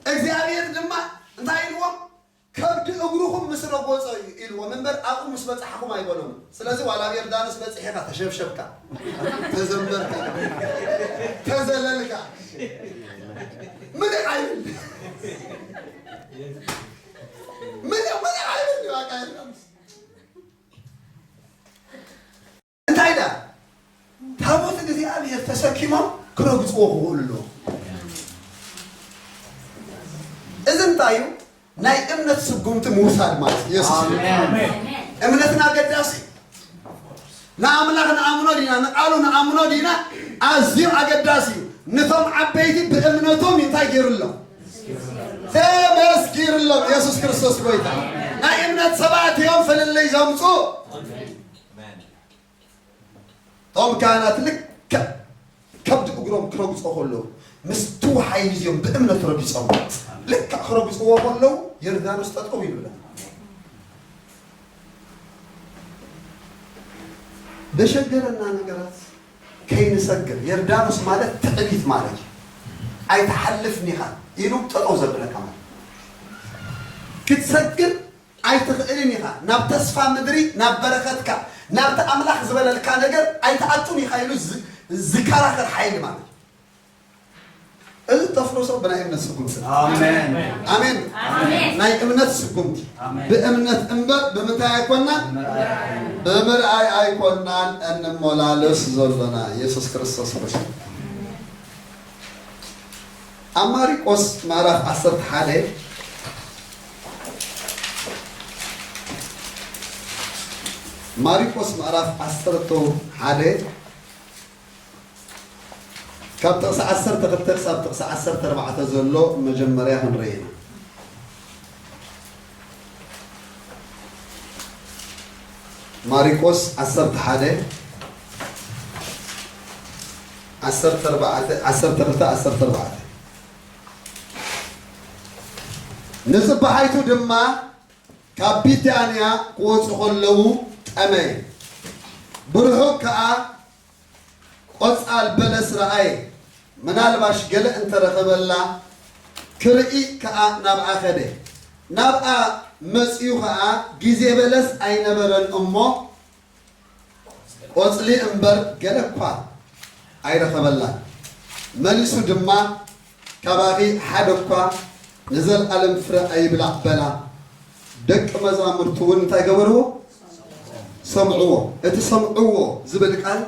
እግዚኣብሔር ድማ እንታይ ኢልዎም? ከብዲ እግርኹም ምስ ረጎጾ እዩ ኢልዎም እምበር ኣብኡ ምስ በጻሕኹም ኣይበሎም። ስለዚ ዋላ ኣብ ዮርዳኖስ በጺሕካ ተሸብሸብካ፣ ተዘንበርካ፣ ተዘለልካ፣ ምንም ኣይብል። ምን ምን ዓይነት ነው አቃ የርዳኖስ? እንታይ ዳ ታቦት እግዚኣብሔር ተሰኪሞም ክረግጽዎ ክኽእሉ ኣለዎ። እዚ እንታይ እዩ? ናይ እምነት ስጉምቲ ምውሳድ ማለት እዩ። የሱስ እዩ። ኣሜን። እምነትና ኣገዳሲ እዩ። ንኣምላኽ ንኣምኖ ዲና፣ ንቃሉ ንኣምኖ ዲና? ኣዝዩ ኣገዳሲ እዩ። ነቶም ዓበይቲ ብእምነቶም እንታይ ገይሩሎም? ተመስጊሩሎም። የሱስ ክርስቶስ ጎይታ። ናይ እምነት ሰባት እዮም ፍልልይ ዘምጹ። እቶም ካህናት ልክዕ ከብዲ እግሮም ክረግጾ ከለዉ፣ ምስቲ ሓይሊ እዚኦም ብእምነት ረጊጾም፣ ልክዕ ክረግጽዎ ከለዉ፣ ዮርዳኖስ ጠጠው ይብላ። ዘሸገረና ነገራት ከይንሰግር፣ ዮርዳኖስ ማለት ትዕቢት ማለት እዩ። ኣይትሓልፍን ኢኻ ኢሉ ጠጠው ዘብለካ ማለት። ክትሰግር ኣይትኽእልን ኢኻ። ናብ ተስፋ ምድሪ፣ ናብ በረኸትካ፣ ናብቲ ኣምላኽ ዝበለልካ ነገር ኣይትኣቱን ኢኻ ኢሉ ዝ-፣ ዝከራኸር ሓይሊ ማለት እዩ። እዚ ተፍርሶ ብናይ እምነት ስጉምቲ። ኣሜን። ኣሜን። ኣሜን። ናይ እምነት ስጉምቲ። ኣሜን። ብእምነት እምበር ብምንታይ ኣይኮናን? ብምርኣይ ኣይኮናን እንመላለስ ዘሎና። ኢየሱስ ክርስቶስ ርሱ። ኣብ ማሪቆስ ምዕራፍ ዓሰርተ ሓደ፣ ማሪቆስ ምዕራፍ ዓሰርተ ሓደ ካብ ጥቕሲ ዓሰርተ ክልተ ክሳብ ጥቕሲ ዓሰርተ ኣርባዕተ ዘሎ መጀመርያ ክንርኢ ኢና። ማሪቆስ ዓሰርተ ሓደ፣ ዓሰርተ ኣርባዕተ፣ ዓሰርተ ክልተ፣ ዓሰርተ ኣርባዕተ። ንጽባሓይቱ ድማ ካብ ቢታንያ ክወጹ ከለዉ ጠመየ። ብርሑቕ ከኣ ቆጻል በለስ ረኣየ፣ ምናልባሽ ገለ እንተረኸበላ ክርኢ ከኣ ናብኣ ኸደ። ናብኣ መጺኡ ኸኣ ግዜ በለስ ኣይነበረን እሞ፣ ቆጽሊ እምበር ገለ እኳ ኣይረኸበላን። መሊሱ ድማ፣ ካባኺ ሓደ እኳ ንዘለኣለም ፍረ ኣይብላዕ በላ። ደቂ መዛሙርቱ እውን እንታይ ገበርዎ? ሰምዕዎ። እቲ ሰምዕዎ ዝብል ቃል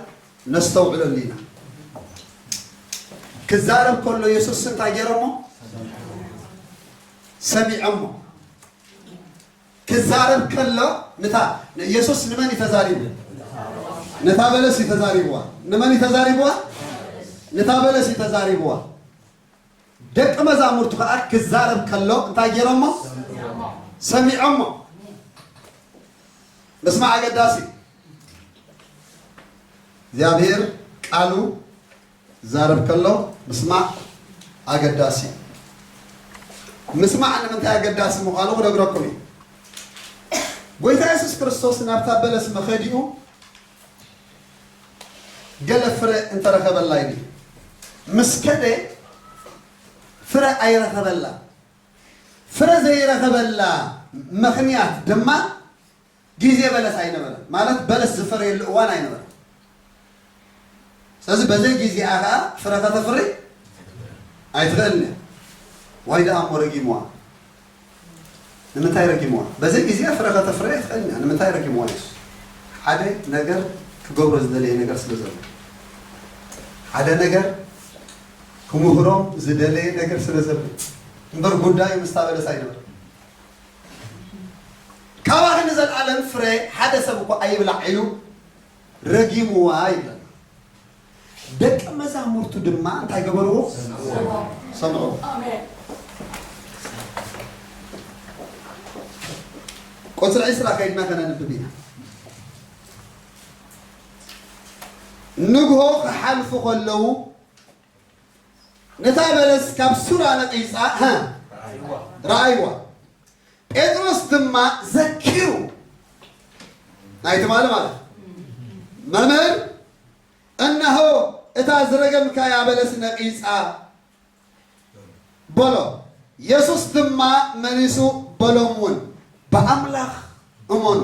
ነስተውዕለሉ ኢና። ክዛረብ ከሎ የሱስ እንታይ ገይሮሞ? ሰሚዖሞ። ክዛረብ ከሎ ንታ፣ ኢየሱስ ንመን እዩ ተዛሪቡ? ነታ በለስ እዩ ተዛሪብዋ። ንመን እዩ ተዛሪብዋ? ነታ በለስ እዩ ተዛሪብዋ። ደቂ መዛሙርቱ ከኣ ክዛረብ ከሎ እንታይ ገይሮሞ? ሰሚዖሞ። ምስማዕ ኣገዳሲ እዩ። እግዚኣብሔር ቃሉ ክዛረብ ከሎ ምስማዕ ኣገዳሲ እዩ። ምስማዕ ንምንታይ ኣገዳሲ ምዃኑ ክነግረኩም እዩ። ጎይታ የሱስ ክርስቶስ ናብታ በለስ መኸዲኡ ገለ ፍረ እንተረኸበላ ኢሉ እዩ። ምስ ከደ ፍረ ኣይረኸበላ። ፍረ ዘይረኸበላ ምኽንያት ድማ ግዜ በለስ ኣይነበረን፣ ማለት በለስ ዝፈረየሉ እዋን ኣይነበረን። ስለዚ በዘይ ግዜኣ ኸኣ ፍረ ከተፍሪ ኣይትኽእልን እያ። ዋይ ደኣ እሞ ረጊምዋ። ንምንታይ ረጊምዋ? በዘይ ግዜኣ ፍረ ከተፍሪ ኣይትኽእልን እያ። ንምንታይ ረጊምዋ? የሱስ ሓደ ነገር ክገብሮ ዝደለየ ነገር ስለ ዘሎ፣ ሓደ ነገር ክምህሮም ዝደለየ ነገር ስለ ዘሎ እምበር ጉዳዩ ምስታ በለስ ኣይነበረን። ካባኺ ንዘለኣለም ፍረ ሓደ ሰብ እኳ ኣይብላዕ ኢሉ ረጊምዋ ይብለና። ደቂ መዛሙርቱ ድማ እንታይ ገበርዎ? ሰምዕዎ። ቁጽሪ ዕስራ ከይድና ከነንብብ ኢና። ንግሆ ክሓልፉ ከለዉ ነታ በለስ ካብ ሱራ ነቒጻ፣ ሃ፣ ረኣይዋ። ጴጥሮስ ድማ ዘኪሩ፣ ናይ ትማሊ ማለት፣ መምህር፣ እነሆ እታ ዝረገምካያ በለስ ነቒጻ በሎ። የሱስ ድማ መሊሱ በሎም እውን፣ ብኣምላኽ እመኑ፣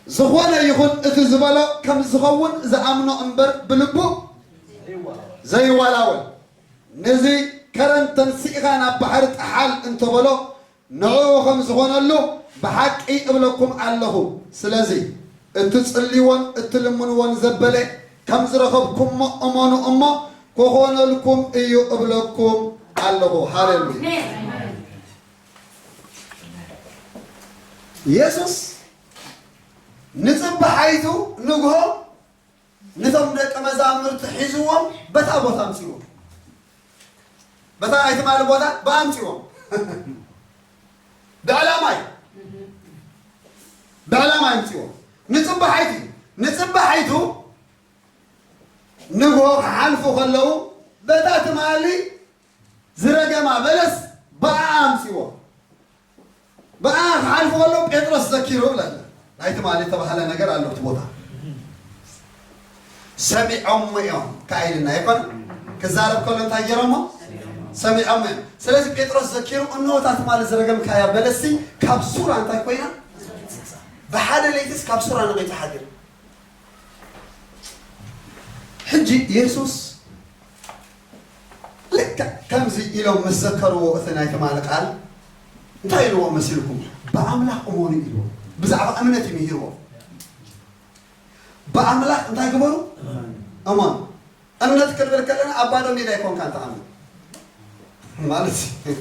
ዝኾነ ይኹን እቲ ዝበሎ ከም ዝኸውን ዝኣምኖ እምበር ብልቡ ዘይዋላወል። ነዚ ከረን ተንሲእኻ ናብ ባሕሪ ጥሓል እንተበሎ፣ ንዕኡ ከም ዝኾነሉ ብሓቂ እብለኩም ኣለኹ። ስለዚ እትጽልይዎን እትልምንዎን ዘበለ ከም ዝረኸብኩሞ እመኑ እሞ፣ ክኾነልኩም እዩ እብለኩም ኣለኹ። ሃሌሉያ። ኢየሱስ ንጽባሓይቱ ንግሆ ነቶም ደቀ መዛሙርቲ ሒዝዎም በታ ቦታ ኣምጺዎም። በታ ናይ ትማሊ ቦታ ብኣምጺዎም። ብዕላማ እዩ። ብዕላማ ኣምጺዎም። ንጽባሓይቱ እዩ። ንጽባሓይቱ ንግሆ ክሓልፉ ከለዉ በታ ትማሊ ዝረገማ በለስ ብኣ ኣምጺዎ። ብኣ ክሓልፉ ከለዉ ጴጥሮስ ዘኪሩ ብለና። ናይ ትማሊ ዝተባህለ ነገር ኣሎ እቲ ቦታ። ሰሚዖም እዮም ከኣ ኢልና ይኮን? ክዛረብ ከሎ እንታይ ገይሮሞ? ሰሚዖም እዮም። ስለዚ ጴጥሮስ ዘኪሩ፣ "እንሆ እታ ትማሊ ዝረገምካያ በለስሲ ካብ ሱራ እንታይ ኮይና? ብሓደ ለይትስ ካብ ሱራ ነቒጹ ሓዲሩ." ሕጂ የሱስ ልክዕ ከምዚ ኢሎም ምስ ዘከርዎ እቲ ናይ ትማሊ ቃል እንታይ ኢልዎ መሲልኩም? "ብኣምላኽ እመኑ" ኢልዎ። ብዛዕባ እምነት እዩ ምሂርዎ። "ብኣምላኽ እንታይ ግበሩ? እመኑ." እምነት ክንብል ከለና ኣብ ባዶ ሜዳ ኣይኮንካን ትኣምን ማለት እዩ።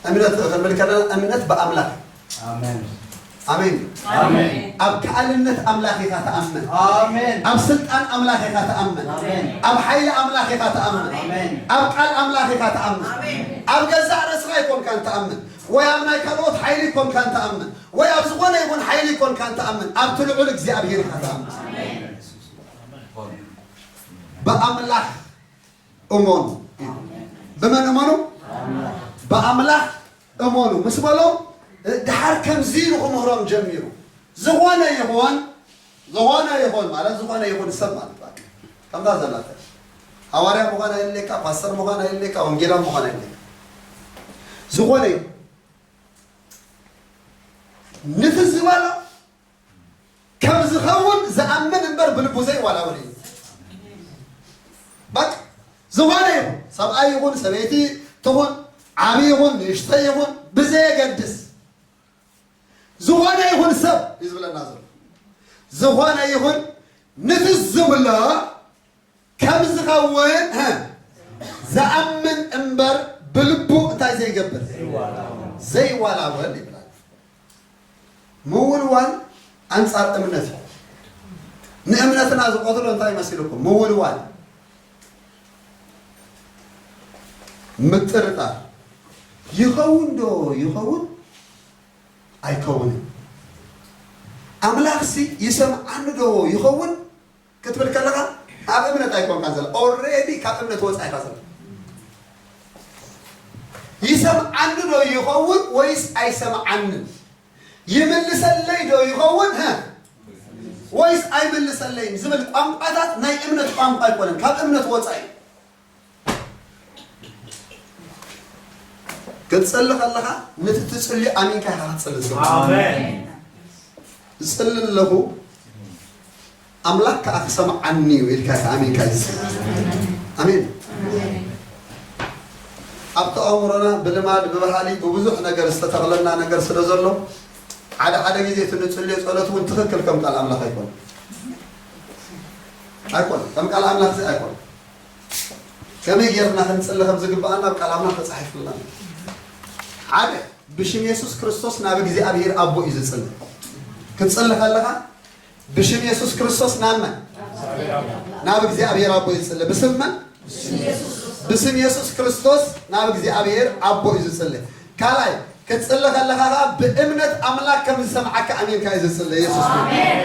እምነት ክንብል ከለና እምነት ብኣምላኽ እዩ። ኣሜን። ኣሜን። ኣሜን። ኣብ ከኣልነት ኣምላኽ ኢኻ ትኣምን። ኣሜን። ኣብ ስልጣን ኣምላኽ ኢኻ ትኣምን። ኣሜን። ኣብ ሓይሊ ኣምላኽ ኢኻ ትኣምን። ኣሜን። ኣብ ቃል ኣምላኽ ኢኻ ትኣምን። ኣሜን። ኣብ ገዛእ ርእስኻ ኣይኮንካን ትኣምን፣ ወይ ኣብ ናይ ካልኦት ሓይሊ ኣይኮንካን ትኣምን፣ ወይ ኣብ ዝኾነ ይኹን ሓይሊ ኣይኮንካን ትኣምን፣ ኣብቲ ልዑል እግዚኣብሔር ኢኻ ትኣምን። ብኣምላኽ እመኑ። ብመን እመኑ? ብኣምላኽ እመኑ ምስ በሎም፣ ድሓር ከምዚ ኢሉ ክምህሮም ጀሚሩ። ዝኾነ ይኹን፣ ዝኾነ ይኹን ማለት ዝኾነ ይኹን ሰብ ማለት በቃ ከምታ ዘላተ ሃዋርያ ምዃን ኣይድልየካ፣ ፓስተር ምዃን ኣይድልየካ፣ ወንጌላዊ ምዃን ኣይድልየካ። ዝኾነ ይኹን ንቲ ዝበሎ ከም ዝኸውን ዝኣምን እምበር ብልቡ ዘይዋላወል እዩ። በቃ ዝኾነ ይኹን ሰብኣይ ይኹን ሰበይቲ ትኹን ዓቢ ይኹን ንእሽተይ ይኹን ብዘየገድስ ዝኾነ ይኹን ሰብ እዩ ዝብለና ዘሎ። ዝኾነ ይኹን ንቲ ዝብሎ ከም ዝኸውን ዝኣምን እምበር ብልቡ እንታይ ዘይገብር? ዘይዋላወል ይብላል። ምውልዋል ኣንጻር እምነት እዩ። ንእምነትና ዝቐትሎ እንታይ መሲልኩም? ምውልዋል፣ ምጥርጣር። ይኸውን ዶ ይኸውን? ኣይከውንን። ኣምላኽሲ ይሰምዓኒ ዶ ይኸውን ክትብል ከለኻ ኣብ እምነት ኣይኮንካን ዘላ። ኦልሬዲ ካብ እምነት ወጻኢ ኢኻ ዘላ። ይሰምዓኒ ዶ ይኸውን ወይስ ኣይሰምዓንን? ይምልሰለይ ዶ ይኸውን፣ ሀ? ወይስ ኣይምልሰለይን ዝብል ቋንቋታት ናይ እምነት ቋንቋ ኣይኮነን፣ ካብ እምነት ወጻኢ። ክትጽሊ ከለኻ ነቲ ትጽልዮ ኣሚንካ ኢኻ ክትጽሊ ዝግባእ። ኣሜን። እጽሊ ኣለኹ፣ ኣምላኽ ከኣ ክሰምዓኒ እዩ ኢልካ ከኣ ኣሚንካ እዩ። ኣሜን። ኣብቲ ኣእምሮና ብልማድ፣ ብባህሊ፣ ብብዙሕ ነገር ዝተተኽለና ነገር ስለ ዘሎ፣ ሓደ ሓደ ግዜ እቲ ንጽልዮ ጸሎት እውን ትኽክል ከም ቃል ኣምላኽ ኣይኮነን። ኣይኮነን። ከም ቃል ኣምላኽ እዚ ኣይኮነን። ከመይ ጌርና ክንጽሊ ከም ዝግብኣና ኣብ ቃል ኣምላኽ ተጻሒፉልና ኣሎ። ሓደ፣ ብሽም የሱስ ክርስቶስ ናብ እግዚኣብሔር ኣቦ እዩ ዝጽሊ። ክትጽሊ ከለኻ ብሽም የሱስ ክርስቶስ ናብ መን? ናብ እግዚኣብሔር ኣቦ እዩ ዝጽሊ። ብስም መን? ብስም የሱስ ክርስቶስ ናብ እግዚኣብሔር ኣቦ እዩ ዝጽሊ። ካልኣይ፣ ክትጽሊ ከለኻ ኸኣ ብእምነት ኣምላኽ ከም ዝሰምዓካ ኣሚንካ እዩ ዝጽሊ። የሱስ ኣሜን።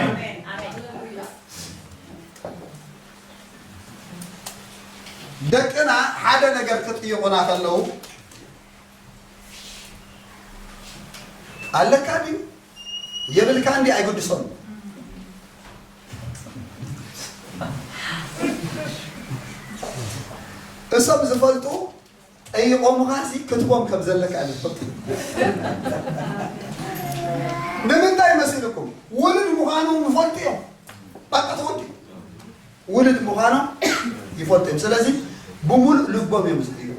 ደቅና ሓደ ነገር ክጥይቑና ከለዉ፣ ኣለካ ድዩ የብልካ እንዲ ኣይግድሶም። እሶም ዝፈልጡ ጠይቖምኻ ሲ ክትቦም ከም ዘለካ እዮም ዝፈልጡ። ንምንታይ መሲልኩም? ውሉድ ምዃኖም ይፈልጡ እዮም። በቃ ተወዲ ውሉድ ምዃኖም ይፈልጡ እዮም። ስለዚ ብምሉእ ልቦም እዮም ዝጥይቑ።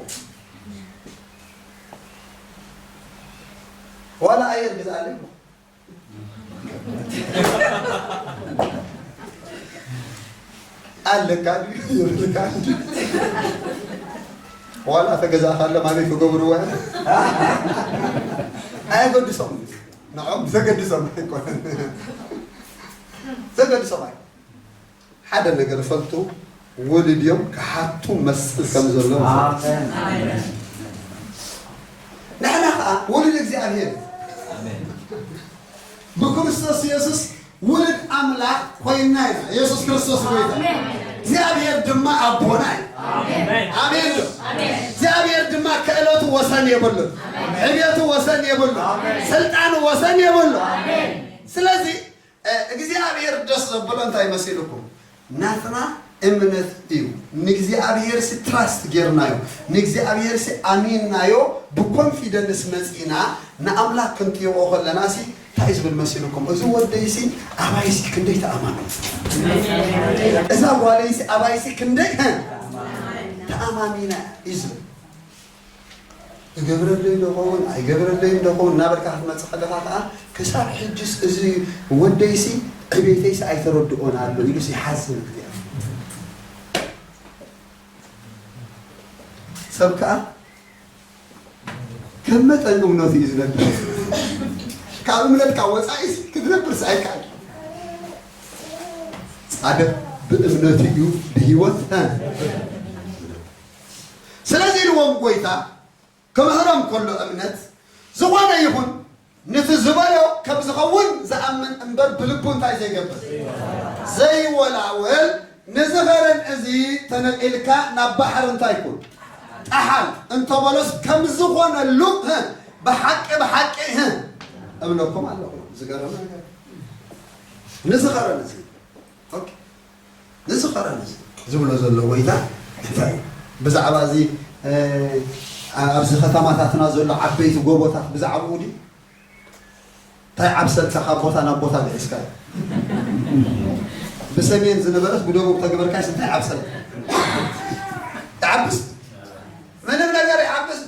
ዋላ ኣየር ግዛኣለይ እሞ። ኣለካ ድዩ የብልካ ድዩ? ዋላ ተገዛእካሎም ኣበይ ክገብርዎ? ኣየገድሶም እዩ። ንዖም ዘገድሶም ኣይኮነን። ዘገድሶም ኣይኮነን። ሓደ ነገር ፈልጡ፣ ውሉድ እዮም ክሓቱ መስል ከም ዘሎ። ኣሜን። ንሕና ኸዓ ውሉድ እግዚኣብሔር ኢና። ኣሜን። ብክርስቶስ የሱስ ውሉድ ኣምላኽ ኮይንና ኢና። የሱስ ክርስቶስ ጎይታ። ኣሜን። እግዚኣብሔር ድማ ኣቦና እዩ። ኣሜን። ኣሜን ዶ? ኣሜን። እግዚኣብሔር ድማ ክእለቱ ወሰን የብሉን። ኣሜን። ዕብየቱ ወሰን የብሉን። ኣሜን። ስልጣኑ ወሰን የብሉን። ኣሜን። ስለዚ እ፣ እግዚኣብሔር ደስ ዘብሎ እንታይ መሲልኩም? ናትና እምነት እዩ። ንእግዚኣብሔር ሲ ትራስት ጌርናዮ፣ ንእግዚኣብሔር ሲ ኣሚንናዮ፣ ብኮንፊደንስ መጺና ንኣምላኽ ክንጥይቖ ከለና ሲ እንታይ እዩ ዝብል መሲልኩም? እዚ ወደይ ሲ ኣባይ ሲ ክንደይ ተኣማሚነ፣ እዛ ጓለይ ሲ ኣባይ ሲ ክንደይ፣ እ፣ ተኣማሚነ እዩ ዝብል። እገብረለይ ዶ ኸውን ኣይገብረለይን ዶ ኸውን እናበልካ ክትመጽእ ከለኻ ከኣ፣ ክሳብ ሕጅስ እዚ ወደይሲ ዕቤተይሲ ኣይተረድኦን ኣሎ ኢሉስ ይሓዝን እግዚኣብሔር። ሰብ ከኣ ከም መጠን እምነቱ እዩ ዝነብር። ካብ እምነትካ ወጻኢስ ክትነብርስ ኣይከኣል። ጻድቕ ብእምነቱ እዩ ብህይወት። ስለዚ ኢልዎም ጎይታ ክምህሮም ከሎ እምነት ዝኾነ ይኹን ንቲ ዝበሎ ከም ዝኸውን ዝኣምን እምበር ብልቡ እንታይ ዘይገብር ዘይወላወል ንዚ ኸረን እዚ ተነቒልካ ናብ ባሕሪ እንታይ ኩን ጠሓል እንተበሎስ ከም ዝኾነሉ ህ ብሓቂ ብሓቂ ህ እብለኩም ኣለኹ። ዝገርም ነገር ንዚ ኸረን እዚ ኦኬ። ንዚ ኸረን እዚ ዝብሎ ዘሎ ጎይታ እንታይ እዩ? ብዛዕባ እዚ፣ እ፣ ኣብዚ ከተማታትና ዘሎ ዓበይቲ ጎቦታት ብዛዕባኡ ድዩ? እንታይ ዓብሰልካ ካብ ቦታ ናብ ቦታ ብሒዝካ? ብሰሜን ዝነበረስ ብደቡብ ተግበርካስ እንታይ ዓብሰልካ? ይዓብስ? ምንም ነገር ይዓብስ?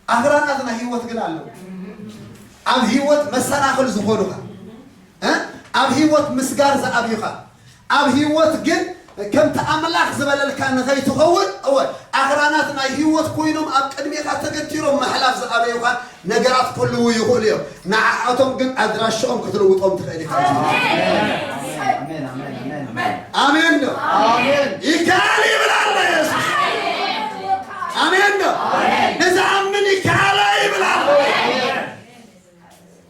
ኣኽራናት ናይ ህይወት ግን ኣለዉ። ኣብ ህይወት መሰናኽል ዝኾኑኻ፣ እ? ኣብ ህይወት ምስጋር ዝኣብዩኻ፣ ኣብ ህይወት ግን ከምቲ ኣምላኽ ዝበለልካ ንኸይትኸውን፣ እወ፣ ኣኽራናት ናይ ህይወት ኮይኖም ኣብ ቅድሜኻ ተገቲሮም ምሕላፍ ዝኣበዩኻ ነገራት ክህልዉ ይኽእሉ እዮም። ንዓኣቶም ግን ኣድራሽኦም ክትልውጦም ትኽእል ኢኻ። ኣሜን፣ ኣሜን፣ ኣሜን፣ ኣሜን። ኣሜን ዶ? ኣሜን። ይከኣል ይብል ኣሎ የሱስ። ኣሜን ዶ? ኣሜን። ንዝኣምን ይከኣሎ ይብል ኣሎ።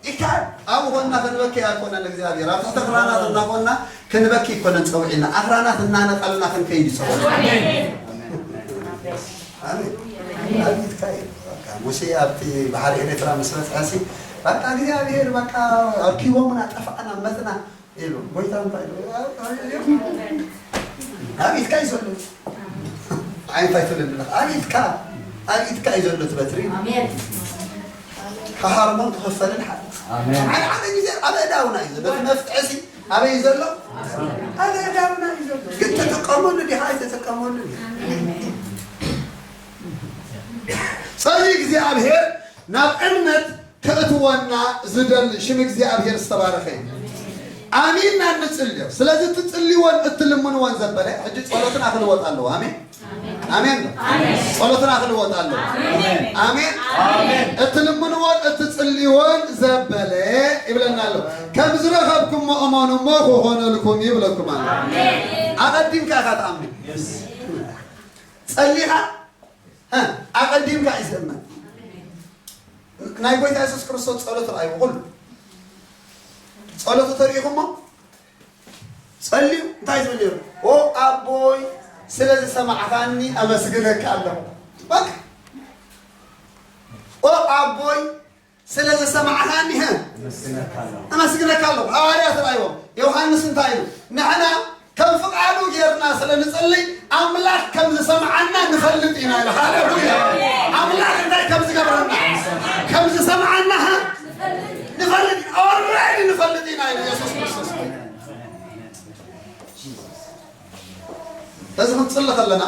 ይከኣል። ኣብኡ ኾንና ክንበኪ ኣይኮነን እግዚኣብሔር። ኣብ ትሕቲ ኣኽራናት እናኾንና ክንበኪ ኣይኮነን ጸውዒና። ኣኽራናት እናነቐልና ክንከይድ ይጸውዕ። ኣሜን። ኣሜን። ኣብ ኢድካ እዩ። በቃ ሙሴ ኣብቲ ባሕሪ ኤርትራ ምስ በጽሐሲ፣ በቃ እግዚኣብሔር በቃ ኣርኪቦምና ጠፋእና መትና ኢሉ። ጎይታ እንታይ ኢሉ? ኣብ ኢድካ እዩ ዘሎ። እንታይ ትብል ኣለኻ? ኣብ ኢድካ፣ ኣብ ኢድካ እዩ ዘሎ እቲ በትሪ። ኣሜን። ክሃርሞን ክኽፈልን ሓደ። ኣሜን። ሓደ ሓደ ግዜ ኣብ ኣእዳውና እዩ ዘሎ። እቲ መፍትሒ ሲ ኣበይ እዩ ዘሎ? ኣብ ኣእዳውና እዩ ዘሎ። ግን ተጠቀመሉ ዲኻ ኣይተጠቀመሉ? ስለዚ እግዚኣብሔር ናብ እምነት ከእትወና ዝደሊ ሽም እግዚኣብሔር ዝተባረኸ እዩ። ኣሚንና እንጽልዮ። ስለዚ እትጽልይዎን እትልምንዎን ዘበለ ሕጂ ጸሎትና ክልወጥ ኣለዎ። ኣሜን። ኣሜን። ጸሎትና ክልወጥ ኣለዎ። ኣሜን። ኣሜን። እትልምንዎን እትጽልይዎን ዘበለ ይብለና ኣሎ። ከም ዝረኸብኩሞ እመኑ እሞ ክኾነልኩም ይብለኩም ኣሎ። ኣቐዲምካ ኢኻ ትኣምን። ጸሊኻ፣ እ፣ ኣቐዲምካ እዩ ዝእመን። ናይ ጎይታ የሱስ ክርስቶስ ጸሎት ረኣይዎ ኩሉ። ጸሎቱ ተሪኢኹሞ? ጸልዩ እንታይ ዝብል ነይሩ? "ኦ ኣቦይ፣ ስለ ዝሰማዕካኒ ኣመስግነካ ኣለኹ።" በቃ። "ኦ ኣቦይ፣ ስለ ዝሰማዕካኒ፣ ሀ፣ ኣመስግነካ ኣለኹ።" ኣመስግነካ ኣለኹ። ሃዋርያት ረኣይዎም። ዮሃንስ እንታይ ኢሉ? ንሕና ከም ፍቓዱ ጌርና ስለ ንጽልይ፣ ኣምላኽ ከም ዝሰምዓና ንፈልጥ ኢና ኢሉ። ሃሌሉያ! ኣምላኽ እንታይ ከም ዝገብረና፣ ከም ዝሰምዓና፣ ሀ፣ ንፈልጥ ኢና። ኦልሬዲ ንፈልጥ ኢና ኢሉ የሱስ ክርስቶስ። እዚ ክንጽሊ ከለና፣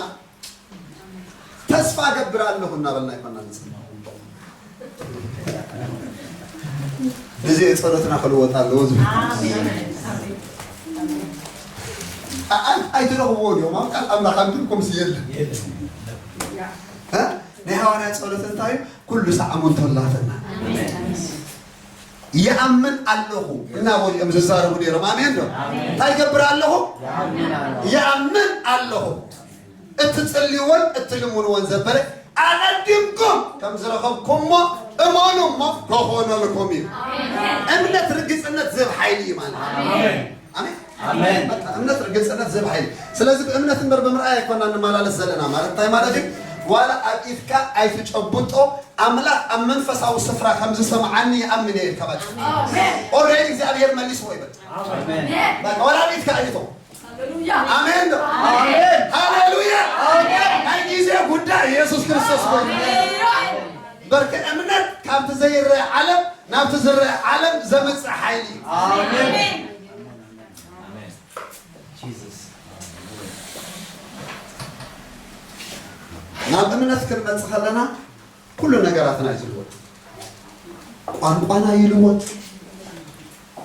"ተስፋ እገብር ኣለኹ" እናበልና ኣይኮና ንጽሊ። ግዜ ጸሎትና ክልወጥ ኣለዎ ዝብል። ኣይ ኣይትረኽብዎ ድዮም ኣብ ቃል ኣምላኽ ኣንድም ኮምስ የለን። ናይ ሃዋርያ ጸሎት እንታይ ኩሉ ሰዓሙ እንተላትና ይኣምን ኣለኹ እናበሉ እዮም ዝዛረቡ ነይሮም። ኣሜን ዶ? እንታይ ይገብር ኣለኹ? ይኣምን ኣለኹ። እትጽልይዎን እትልምንዎን ዘበለ ኣቐዲምኩም ከም ዝረኸብኩሞ እመኑ እሞ ክኾነልኩም እዩ። እምነት ርግጽነት ዝህብ ሓይሊ እዩ ማለት እዩ። ኣሜን። ኣሜን። በቃ እምነት ርግጽነት ዝህብ ሓይሊ። ስለዚ ብእምነት እምበር ብምርኣይ ኣይኮና እንመላለስ ዘለና ማለት እንታይ ማለት እዩ? ዋላ ኣብ ኢድካ ኣይትጨብጦ ኣምላኽ ኣብ መንፈሳዊ ስፍራ ከም ዝሰምዓኒ ይኣምን እየ ኢልካ በቃ። ኦልሬዲ እግዚኣብሔር መሊስዎ ይበል። በቃ ዋላ ኣብ ኢድካ ኣይቶ ኣሜን ዶ? ኣሜን። ሃሌሉያ። ናይ ግዜ ጉዳይ ኢየሱስ ክርስቶስ ኮይኑ በርክ እምነት ካብቲ ዘይረአ ዓለም ናብቲ ዝረአ ዓለም ዘምጽእ ሓይሊ እዩ። ኣሜን። ናብ እምነት ክንመጽእ ከለና ኩሉ ነገራትና እዩ ዝልወጥ። ቋንቋና ይልወጥ፣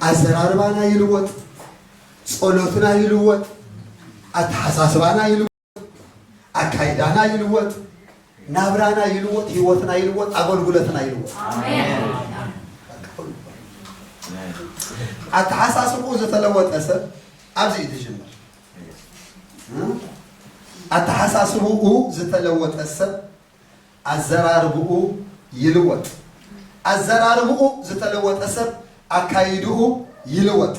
ኣዘራርባና ይልወጥ፣ ጸሎትና ይልወጥ፣ ኣተሓሳስባና ይልወጥ፣ ኣካይዳና ይልወጥ፣ ናብራና ይልወጥ፣ ህይወትና ይልወጥ፣ ኣገልግሎትና ይልወጥ። ኣተሓሳስብኡ ዝተለወጠ ሰብ ኣብዚ እዩ ዝጅምር። ኣተሓሳስብኡ ዝተለወጠ ሰብ ኣዘራርብኡ ይልወጥ። ኣዘራርብኡ ዝተለወጠ ሰብ ኣካይድኡ ይልወጥ።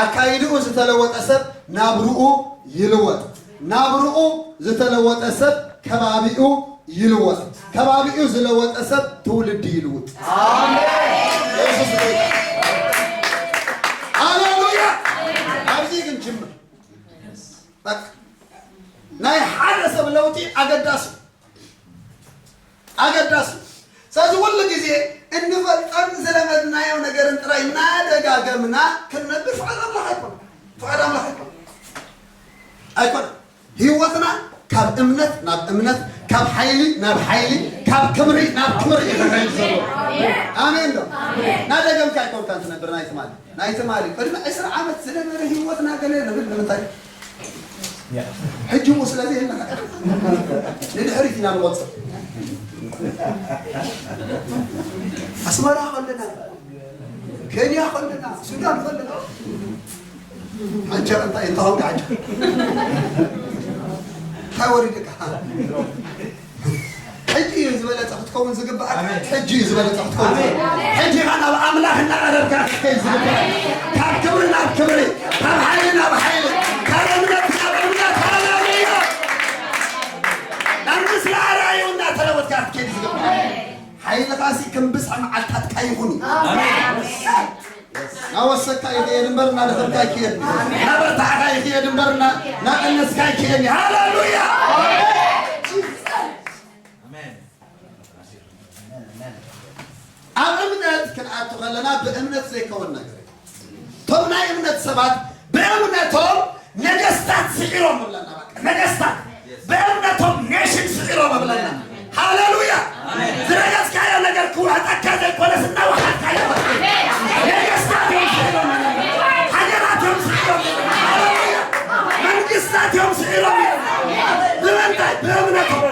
ኣካይድኡ ዝተለወጠ ሰብ ናብርኡ ይልወጥ። ናብርኡ ዝተለወጠ ሰብ ከባቢኡ ይልወጥ። ከባቢኡ ዝለወጠ ሰብ ትውልዲ ይልውጥ። ኢየሱስ ጌታ። ሃሌሉያ። ኣብዚ ግን ጅምር በቃ ናይ ሓደ ሰብ ለውጢ ኣገዳሲ ኣገዳሲ። ስለዚ ኩሉ ግዜ እንፈልጦን ዝለመድናዮ ነገርን ጥራይ እናደጋገምና ክንነብር ፍቓድ ኣምላኽ ኣይኮነን። ፍቓድ ኣምላኽ ኣይኮነን። ኣይኮነን። ህይወትና ካብ እምነት ናብ እምነት፣ ካብ ሓይሊ ናብ ሓይሊ፣ ካብ ክብሪ ናብ ክብሪ እዩ ክኸይድ ዘሎ። ኣሜን ዶ? እናደገምካ ኣይኮንካን ትነብር ናይ ትማሊ። ናይ ትማሊ ቅድሚ ዕስራ ዓመት ዝነበረ ህይወትና ገለ ንብል ንምንታይ? ሕጂ እሞ ስለዚ የለና። ንድሕሪት ኢና ንቆጽር። ኣስመራ ከለና፣ ኬንያ ከለና፣ ሱዳን ከለና። ዓንቸር እንታይ እንተኾንካ ዓንቸር። እንታይ ወሪድካ? ሕጂ እዩ ዝበለጸ ክትከውን ዝግባእ። ኣሜን። ሕጂ እዩ ዝበለጸ ክትከውን ዝግባእ። ኣሜን። ሕጂ ኢኻ ናብ ኣምላኽ እናቐረብካ ክትከይድ ዝግባእ። ካብ ክብሪ ናብ ክብሪ፣ ካብ ሓይሊ ናብ ሓይሊ፣ ካብ እምነት ናብ እምነት። ሃሌሉያ። ናብ ምስሊ ኣርኣዩ እናተለወጥካ ክትከይድ ዝግባእ። ሓይልኻሲ ከም ብዝሒ መዓልታትካ ይኹን እዩ። ኣሜን። እናወሰካ ይኽየድ እምበር እናደኸምካ ይክየድ። እናበርታዕካ ይኽየድ እምበር እና-፣ እናቐነስካ ይክየድ። ሃሌሉያ። ኣብ እምነት ክንኣቱ ከለና ብእምነት ዘይከውን ነገር እዩ። እቶም ናይ እምነት ሰባት ብእምነቶም ነገስታት ስዒሮም እብለና። በቃ ነገስታት ብእምነቶም ኔሽን ስዒሮም እብለና። ሃሌሉያ። ዝረገጽካዮ ነገር ክውሕጠካ ዘይኮነስ እናወሓጥካዮ። ነገስታት እዮም ስዒሮም። ሃገራት እዮም ስዒሮም። ሃሌሉያ። መንግስታት እዮም ስዒሮም። ብምንታይ? ብእምነቶም።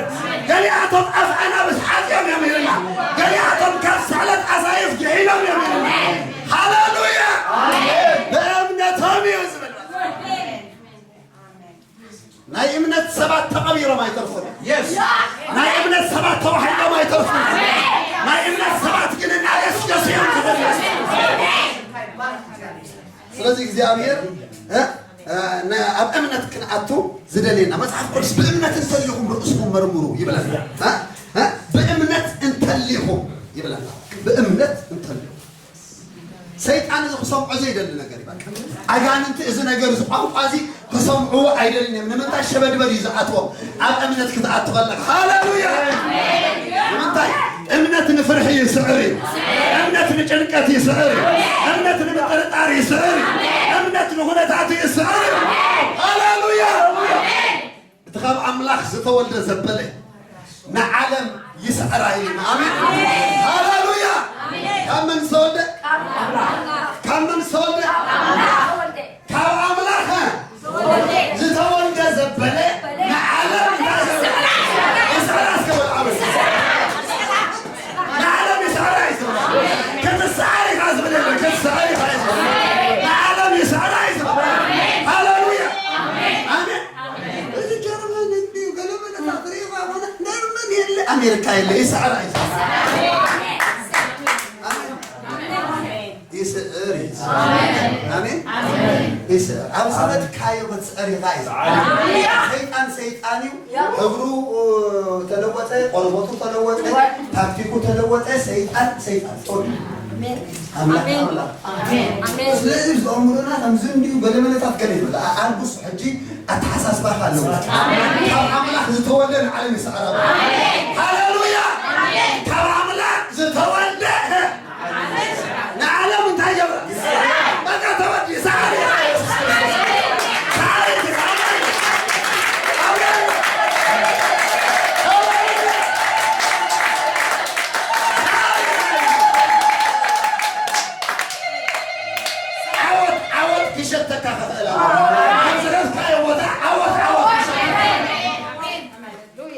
ገሊኣቶም ኣፍ ኣናብስ ዓጽዮም እዮም ኢልና። ገሊኣቶም ካብ ስዕለት ኣሳይፍ ግሒሎም እዮም ኢልና። ሃሌሉያ። ብእምነቶም እዩ ዝብል። ናይ እምነት ሰባት ተቐቢሮም ኣይተርፉን። የስ። ናይ እምነት ሰባት ተዋሒዶም ኣይተርፉን። ናይ እምነት ሰባት ግን እናገስገሱ እዮም ዝኸዱ። ስለዚ እግዚኣብሔር፣ እ፣ እ፣ ነ-፣ ኣብ እምነት ክንኣቱ ዝደልየና መጽሓፍ ቅዱስ ብእምነት እንተሊኹም ርእስኹም መርምሩ ይብለና። እ፣ እ፣ ብእምነት እንተሊኹም ይብለና። ብእምነት እንተሊኹም ሰይጣን እዚ ክሰምዖ ዘይደሊ ነገር እዩ። በቃ ኣጋንንቲ እዚ ነገር እዚ ቋንቋ እዚ ክሰምዕዎ ኣይደልን እዮም። ንምንታይ? ሸበድበድ እዩ ዝኣትዎም ኣብ እምነት ክትኣቱ ከለኻ። ሃሌሉያ። ንምንታይ? እምነት ንፍርሒ ይስዕር እዩ። እምነት ንጭንቀት ይስዕር እዩ። እምነት ንምጥርጣር ይስዕር እዩ። እምነት ንኹነታት ይስዕር እዩ። ሃሌሉያ። እቲ ካብ ኣምላኽ ዝተወልደ ዘበለ ንዓለም ይስዕራ ኢልና። ኣሜን። ሃሌሉያ። ካብ መን ዝተወልደ? ካብ ኣምላኽ። ይስዕር ኣይስዕር? ኣሜን። ይስዕር እዩ። ኣሜን። ይስዕር። ኣብ ዝኸድካዮ ክትስዕር ኢኻ እዩ። ሰይጣን ሰይጣን እዩ። ሕብሩ ተለወጠ፣ ቆርበቱ ተለወጠ፣ ታክቲኩ ተለወጠ። ሰይጣን ሰይጣን። ኣምላኽ ኣሜን። ኣምላኽ። ኣሜን። ኣሜን። ስለዚ እዞም ምሉእና ከምዚ እንዲሁ ገለመለታት ገለ ይበል። ኣ-፣ ኣልጉስ ሕጂ ኣተሓሳስባኻ ኣለዎ። ኣሜን። ካብ ኣምላኽ ዝተወልደ ንዓለም ይስዕር። ኣሜን። ሃሌሉያ። ኣሜን። ካብ ኣምላኽ ዝተወልደ ንዓለም እንታይ ይገብራ? በቃ ተወዲ ይስዕር። ይስዕር። ኣሜን። ዓወት ዓወት ክሸተካ ክኽእል ኣለዎ። ኣብ ዝረፍካዮ ቦታ ዓወት ዓወት ክሸተካ።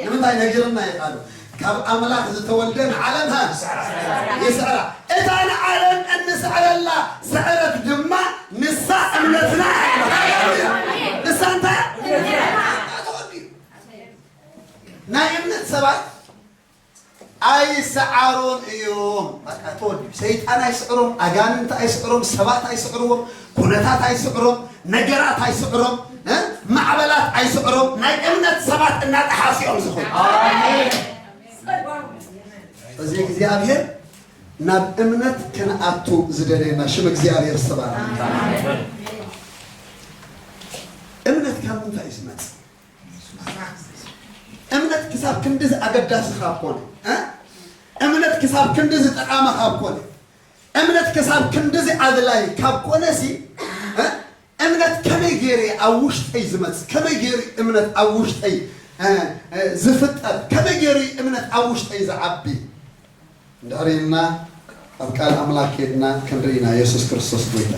ንምንታይ ነጊርና እዩ ቃሉ? ካብ ኣምላኽ ዝተወልደ ንዓለም፣ ሃ? ይስዕራ። እታ ንዓለም እንስዕረላ ስዕረት ድማ ንሳ እምነትና እያ። ሃሌሉያ። ንሳ እንታይ? ናይ እምነት ሰባት ኣይሰዓሩን እዮም። በቃ ተወዲኡ። ሰይጣን ኣይስዕሮም፣ ኣጋንንቲ ኣይስዕሮም፣ ሰባት ኣይስዕርዎም፣ ኩነታት ኣይስዕሮም፣ ነገራት ኣይስዕሮም፣ እ? ማዕበላት ኣይስዕሮም። ናይ እምነት ሰባት እናጠሓሱ እዮም ዝኾኑ። ኣሜን። እዚ እግዚኣብሔር ናብ እምነት ክንኣቱ ዝደለየና ሽም እግዚኣብሔር ዝተባረከ። እምነት ካብ ምንታይ እዩ ዝመጽእ? እምነት ክሳብ ክንድዚ ኣገዳሲ ካብ ኮነ፣ እ? እምነት ክሳብ ክንድዚ ጠቓሚ ካብ ኮነ፣ እምነት ክሳብ ክንድዚ ኣድላይ ካብ ኮነ ሲ፣ እ? እምነት ከመይ ገይሩ እዩ ኣብ ውሽጠይ ዝመጽእ? ከመይ ገይሩ እዩ እምነት ኣብ ውሽጠይ፣ እ፣ እ፣ ዝፍጠር? ከመይ ገይሩ እዩ እምነት ኣብ ውሽጠይ ዝዓቢ? እንድሕር ኢልና ኣብ ቃል ኣምላኽ ኬድና ክንርኢ ኢና። የሱስ ክርስቶስ ጎይታ።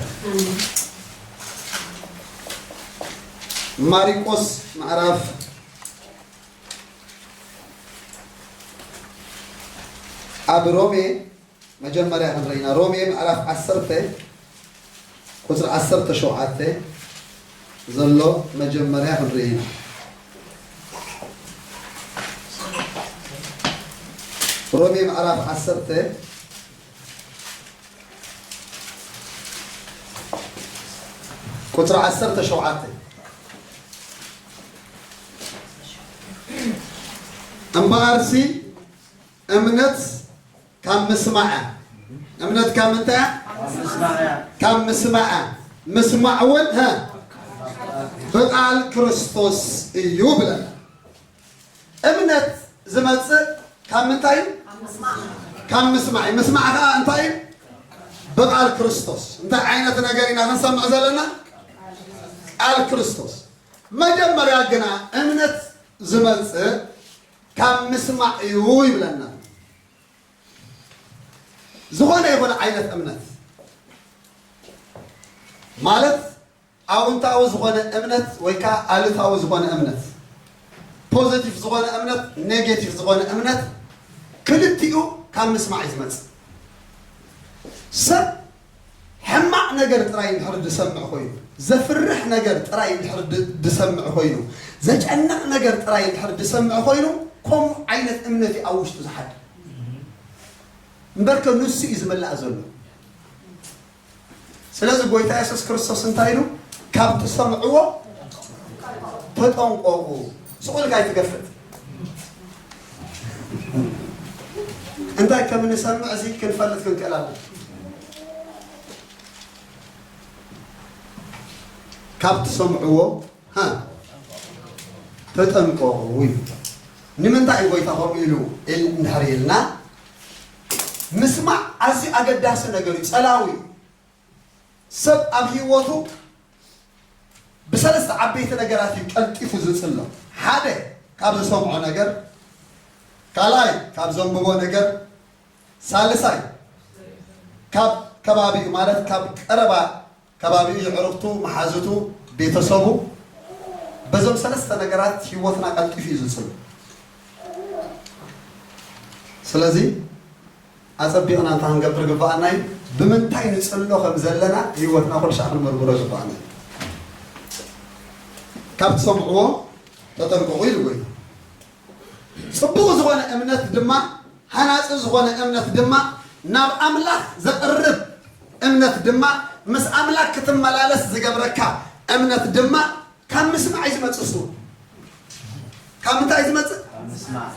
ማሪቆስ ምዕራፍ፣ ኣብ ሮሜ መጀመርያ ክንርኢ ኢና። ሮሜ ምዕራፍ ዓሰርተ ቁጽሪ ዓሰርተ ሸውዓተ ዘሎ መጀመርያ ክንርኢ ኢና። ሮሜ ምዕራፍ ዓሰርተ ቁጽሪ ዓሰርተ ሸውዓተ። እምበኣርሲ እምነት ካብ ምስማዕ እያ። እምነት ካብ ምንታይ እያ? ካብ ምስማዕ እያ። ምስማዕ እውን፣ ሀ፣ ብቃል ክርስቶስ እዩ ብለና። እምነት ዝመጽእ ካብ ምንታይ እዩ? ካብ ምስማዕ እዩ። ምስማዕ ከዓ እንታይ እዩ? ብቃል ክርስቶስ። እንታይ ዓይነት ነገር ኢና ክንሰምዕ ዘለና? ቃል ክርስቶስ። መጀመርያ ግና እምነት ዝመጽእ ካብ ምስማዕ እዩ ይብለና። ዝኾነ ይኹን ዓይነት እምነት ማለት ኣውንታዊ ዝኾነ እምነት ወይ ከዓ ኣሉታዊ ዝኾነ እምነት፣ ፖዚቲቭ ዝኾነ እምነት፣ ኔጌቲቭ ዝኾነ እምነት፣ ክልቲኡ ካብ ምስማዕ እዩ ዝመጽእ። ሰብ ሕማቕ ነገር ጥራይ እንድሕር ዝሰምዕ ኮይኑ፣ ዘፍርሕ ነገር ጥራይ እንድሕር ድ-፣ ዝሰምዕ ኮይኑ፣ ዘጨንቕ ነገር ጥራይ እንድሕር ዝሰምዕ ኮይኑ፣ ከምኡ ዓይነት እምነት እዩ ኣብ ውሽጡ ዝሓድር። እምበርከ ንሱ እዩ ዝምላእ ዘሎ። ስለዚ ጎይታ የሱስ ክርስቶስ እንታይ ኢሉ? ካብ ትሰምዕዎ ተጠንቀቑ። ስቕ ኢልካ ኣይትገፍጥ። እንታይ ከም ንሰምዕ እዚ ክንፈልጥ ክንክእል ኣለና። ካብ ትሰምዕዎ፣ ሃ፣ ተጠንቀቑ እዩ። ንምንታይ እዩ ጎይታ ከምኡ ኢሉ እል-፣ እንድሕር ኢልና፣ ምስማዕ ኣዝዩ ኣገዳሲ ነገር እዩ፣ ጸላዊ እዩ። ሰብ ኣብ ህይወቱ ብሰለስተ ዓበይቲ ነገራት እዩ ቀልጢፉ ዝጽሎ። ሓደ ካብ ዝሰምዖ ነገር፣ ካልኣይ ካብ ዘንብቦ ነገር፣ ሳልሳይ ካብ ከባቢኡ፣ ማለት ካብ ቀረባ ከባቢኡ፣ የዕሩኽቱ፣ መሓዙቱ፣ ቤተሰቡ፣ በዞም ሰለስተ ነገራት ህይወትና ቀልጢፉ እዩ ዝጽሎ። ስለዚ ኣጸቢቕና እንታይ ክንገብር ግባኣና እዩ? ብምንታይ ንጽሎ ከም ዘለና ህይወትና ኩሉ ሻዕ ክንምርምሮ ግባኣና እዩ። ካብ ትሰምዕዎ ተጠንቀቑ ኢሉ ጎይታ። ጽቡቕ ዝኾነ እምነት ድማ፣ ሃናጺ ዝኾነ እምነት ድማ፣ ናብ ኣምላኽ ዘቕርብ እምነት ድማ፣ ምስ ኣምላኽ ክትመላለስ ዝገብረካ እምነት ድማ፣ ካብ ምስማዕ እዩ ዝመጽእ። እሱ ካብ ምንታይ እዩ ዝመጽእ?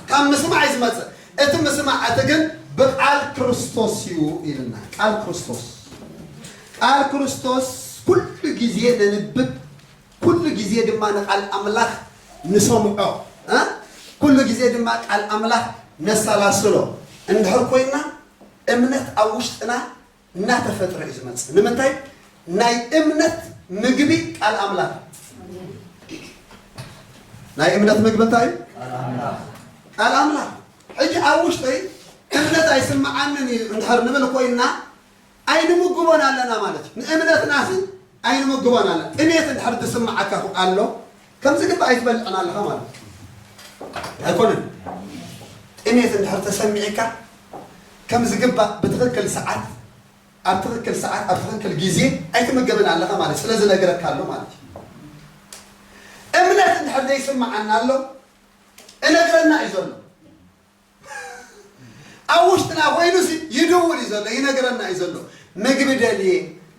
ካብ ምስማዕ እዩ ዝመጽእ። እቲ ምስማዕ እቲ ግን ብቃል ክርስቶስ እዩ ኢልና። ቃል ክርስቶስ፣ ቃል ክርስቶስ ኩሉ ግዜ ነንብብ፣ ኩሉ ግዜ ድማ ንቃል ኣምላኽ ንሰምዖ፣ እ? ኩሉ ግዜ ድማ ቃል ኣምላኽ ነሰላስሎ እንድሕር ኮይና፣ እምነት ኣብ ውሽጥና እናተፈጥረ እዩ ዝመጽእ። ንምንታይ? ናይ እምነት ምግቢ ቃል ኣምላኽ። ናይ እምነት ምግቢ እንታይ እዩ? ቃል ኣምላኽ። ሕጂ ኣብ ውሽጠይ እምነት ኣይስምዓንን እዩ እንድሕር ንብል ኮይና፣ ኣይንምግቦን ኣለና ማለት እዩ። ንእምነትና ሲ ኣይንምግቦን ኣለና። ጥሜት እንድሕር ዝስምዓካ ኣሎ፣ ከም ዝግባእ ኣይትበልዕን ኣለኻ ማለት እዩ። ኣይኮነን? ጥሜት እንድሕር ተሰሚዕካ፣ ከም ዝግባእ ብትኽክል ሰዓት፣ ኣብ ትኽክል ሰዓት፣ ኣብ ትኽክል ግዜ ኣይትምገብን ኣለኻ ማለት እዩ። ስለ ዝነግረካ ኣሎ ማለት እዩ። እምነት እንድሕር ዘይስምዓና ኣሎ፣ እነግረና እዩ ዘሎ። ኣብ ውሽጥና ኮይኑሲ ይድውል እዩ ዘሎ፣ ይነግረና እዩ ዘሎ። ምግቢ ደልየ፣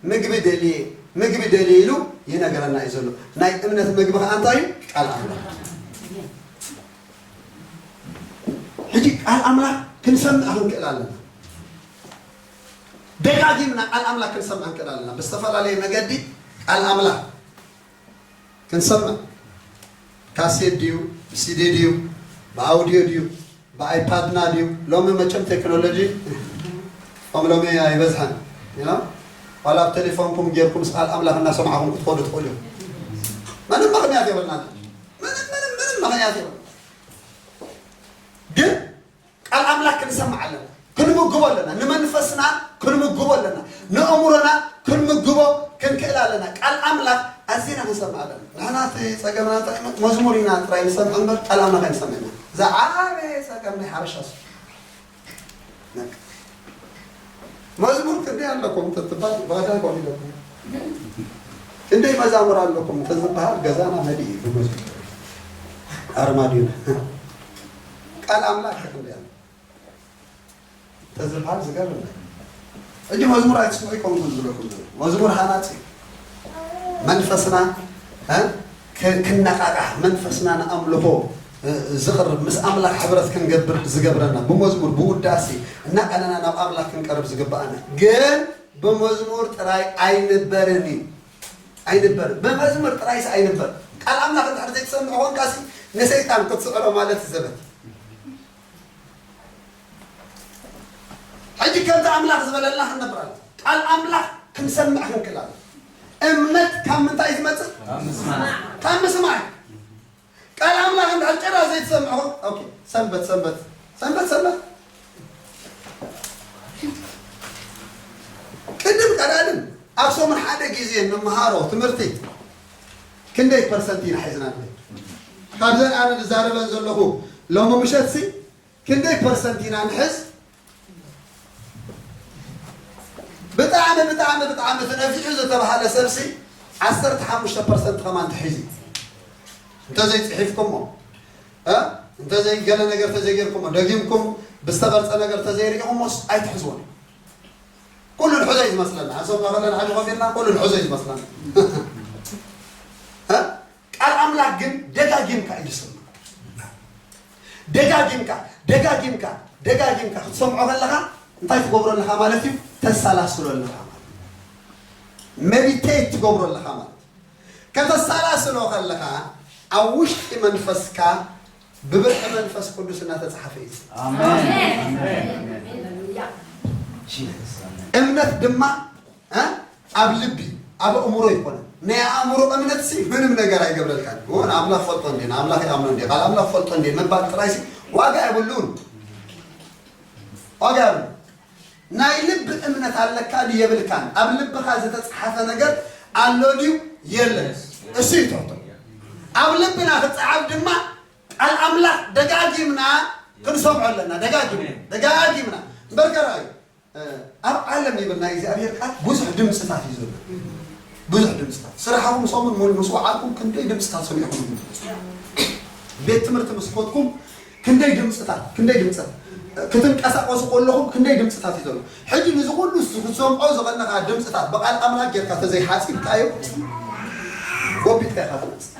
ምግቢ ደልየ፣ ምግቢ ደልየ ኢሉ ይነግረና እዩ ዘሎ። ናይ እምነት ምግቢ ኸኣ እንታይ እዩ? ቃል ኣምላኽ። ሕጂ ቃል ኣምላኽ ክንሰምዕ ክንክእል ኣለና። ደጋጊምና ቃል ኣምላኽ ክንሰምዕ ክንክእል ኣለና። ብዝተፈላለየ መገዲ ቃል ኣምላኽ ክንሰምዕ፣ ካሴት ድዩ፣ ብሲዲ ድዩ፣ ብኣውድዮ ድዩ፣ ብኣይፓድና ድዩ? ሎሚ መቸም ቴክኖሎጂ ከም ሎሚ ኣይበዝሐን። You know? ዋላ ኣብ ቴሌፎንኩም ጌርኩም ቃል ኣምላኽ እናሰማዕኹም ክትኸዱ ትኽእሉ እዮም። ምንም ምኽንያት የብልና። ምንም፣ ምንም፣ ምንም ምኽንያት የብልና። ግን ቃል ኣምላኽ ክንሰምዕ ኣለና። ክንምግቦ ኣለና። ንመንፈስና ክንምግቦ ኣለና። ንኣእምሮና ክንምግቦ ክንክእል ኣለና። ቃል ኣምላኽ ኣዚና ክንሰምዕ ኣለና። ንሕና እቲ ጸገምና እንታይ እዩ? መዝሙር ኢና ጥራይ ንሰምዕ እምበር ቃል ኣምላኽ ኣይንሰምዕን ኢና። ዝዓበየ ጸገም ናይ ሓበሻ እሱ። በቃ። መዝሙር ክንደይ ኣለኩም እንተትባል፣ ባዳ ይኮን ኢለኩም። ክንደይ መዛሙር ኣለኩም እንተዝበሃል፣ ገዛና መሊኡ እዩ ብመዝሙር። ኣርማድዮና። ቃል ኣምላኽ ክንደይ ኣሎ እንተዝበሃል ዝገርም እዩ። ሕጂ መዝሙር ኣይትስምዑ ይኮንኩም ዝብለኩም ዘሎ። መዝሙር ሃናጺ እዩ። መንፈስና፣ እ፣ ክ-፣ ክነቃቃሕ፣ መንፈስና ንኣምልኾ፣ እ፣ ዝቕርብ፣ ምስ ኣምላኽ ሕብረት ክንገብር ዝገብረና፣ ብመዝሙር፣ ብውዳሴ እናቀነና ናብ ኣምላኽ ክንቀርብ ዝግብኣና። ግን ብመዝሙር ጥራይ ኣይንበርን እዩ። ኣይንበርን። ብመዝሙር ጥራይስ ኣይንበር። ቃል ኣምላኽ እንድሕር ዘይትሰምዕ ኮንካሲ ንሰይጣን ክትስዕሮ ማለት እዩ ዘበት። ሕጂ ከምቲ ኣምላኽ ዝበለና ክንነብር ኣለና። ቃል ኣምላኽ ክንሰምዕ ክንክእል ኣለና። እምነት ካብ ምንታይ እዩ ዝመጽእ? ካብ ምስማዕ። ካብ ምስማዕ እዩ። ቃል ኣምላኽ እንድሕር ጭራ ዘይትሰምዕ ኮ-፣ ኦኬ፣ ሰንበት፣ ሰንበት፣ ሰንበት፣ ሰንበት። ቅድም ቀዳድም ኣብ ሰሙን ሓደ ግዜ እንመሃሮ ትምህርቲ ክንደይ ፐርሰንት ኢና ሒዝና ንብል? ካብዘን ኣነ ዝዛረበን ዘለኹ ሎሚ ምሸትሲ ክንደይ ፐርሰንት ኢና ንሕዝ? ብጣዕሚ፣ ብጣዕሚ፣ ብጣዕሚ እቲ ነፊዑ ዝተባህለ ሰብሲ ዓሰርተ ሓሙሽተ ፐርሰንት ከማን ተሒዙ። እንተዘይጽሒፍኩሞ፣ እ? እንተዘይ ገለ ነገር ተዘይጌርኩሞ፣ ደጊምኩም ብዝተቐርጸ ነገር ተዘይርኢኹሞስ ኣይትሕዝዎን። ኩሉ ንሕዞ እዩ ዝመስለና። ሓንሳብ ከለና ሓደ ኮፍ ኢልና ኩሉ ንሕዞ እዩ ዝመስለና። እ? ቃል ኣምላኽ ግን ደጋጊምካ እዩ ዝስማዕ። ደጋጊምካ፣ ደጋጊምካ፣ ደጋጊምካ ክትሰምዖ ከለኻ እንታይ ትገብሮ ኣለኻ ማለት እዩ? ተሰላስሎ ኣለኻ ማለት እዩ። ሜዲቴት ትገብሮ ኣለኻ ማለት እዩ። ከተሰላስሎ ከለኻ ኣብ ውሽጢ መንፈስካ ብብርዒ መንፈስ ቅዱስ እናተጻሕፈ እዩ። ኣሜን። ኣሜን። ጂሰስ፣ ኣሜን። እምነት ድማ፣ እ፣ ኣብ ልቢ፣ ኣብ ኣእምሮ ይኮነ። ናይ ኣእምሮ እምነት ሲ ምንም ነገር ኣይገብረልካን። እወ፣ ንኣምላኽ ፈልጦ እንዴ፣ ንኣምላኽ ይኣምኖ እንዴ፣ ቃል ኣምላኽ ፈልጦ እንዴ ምባል ጥራይ ሲ ዋጋ የብሉን። ዋጋ የብሉን። ናይ ልቢ እምነት ኣለካ ድዩ የብልካን? ኣብ ልብኻ ዝተጻሕፈ ነገር ኣሎ ድዩ የለን? እሱ እዩ ትሕቶ። ኣብ ልብና ክጸዓብ ድማ ቃል ኣምላኽ ደጋጊምና ክንሰምዖ ኣለና። ደጋጊምና፣ ደጋጊምና። እምበር ከ ርኣዩ፣ እ፣ ኣብ ዓለም ይብል ናይ እግዚኣብሔር ቃል ብዙሕ ድምፅታት እዩ ዘሎ። ብዙሕ ድምፅታት። ስራሕኹም ሰሙን ሙሉ ምስ ወዓልኩም ክንደይ ድምፅታት ሰሚዕኹም? ቤት ትምህርቲ ምስ ከድኩም ክንደይ ድምፅታት፣ ክንደይ ድምፅታት ክትንቀሳቀሱ ከለኹም ክንደይ ድምፅታት እዩ ዘሎ። ሕጂ ንዚ ኩሉ ክትሰምዖ ዝቐነኻ ድምፅታት ብቃል ኣምላኽ ጌርካ ተዘይሓፂብካዮ ጎቢጥካ ኢኻ ትመፅእ።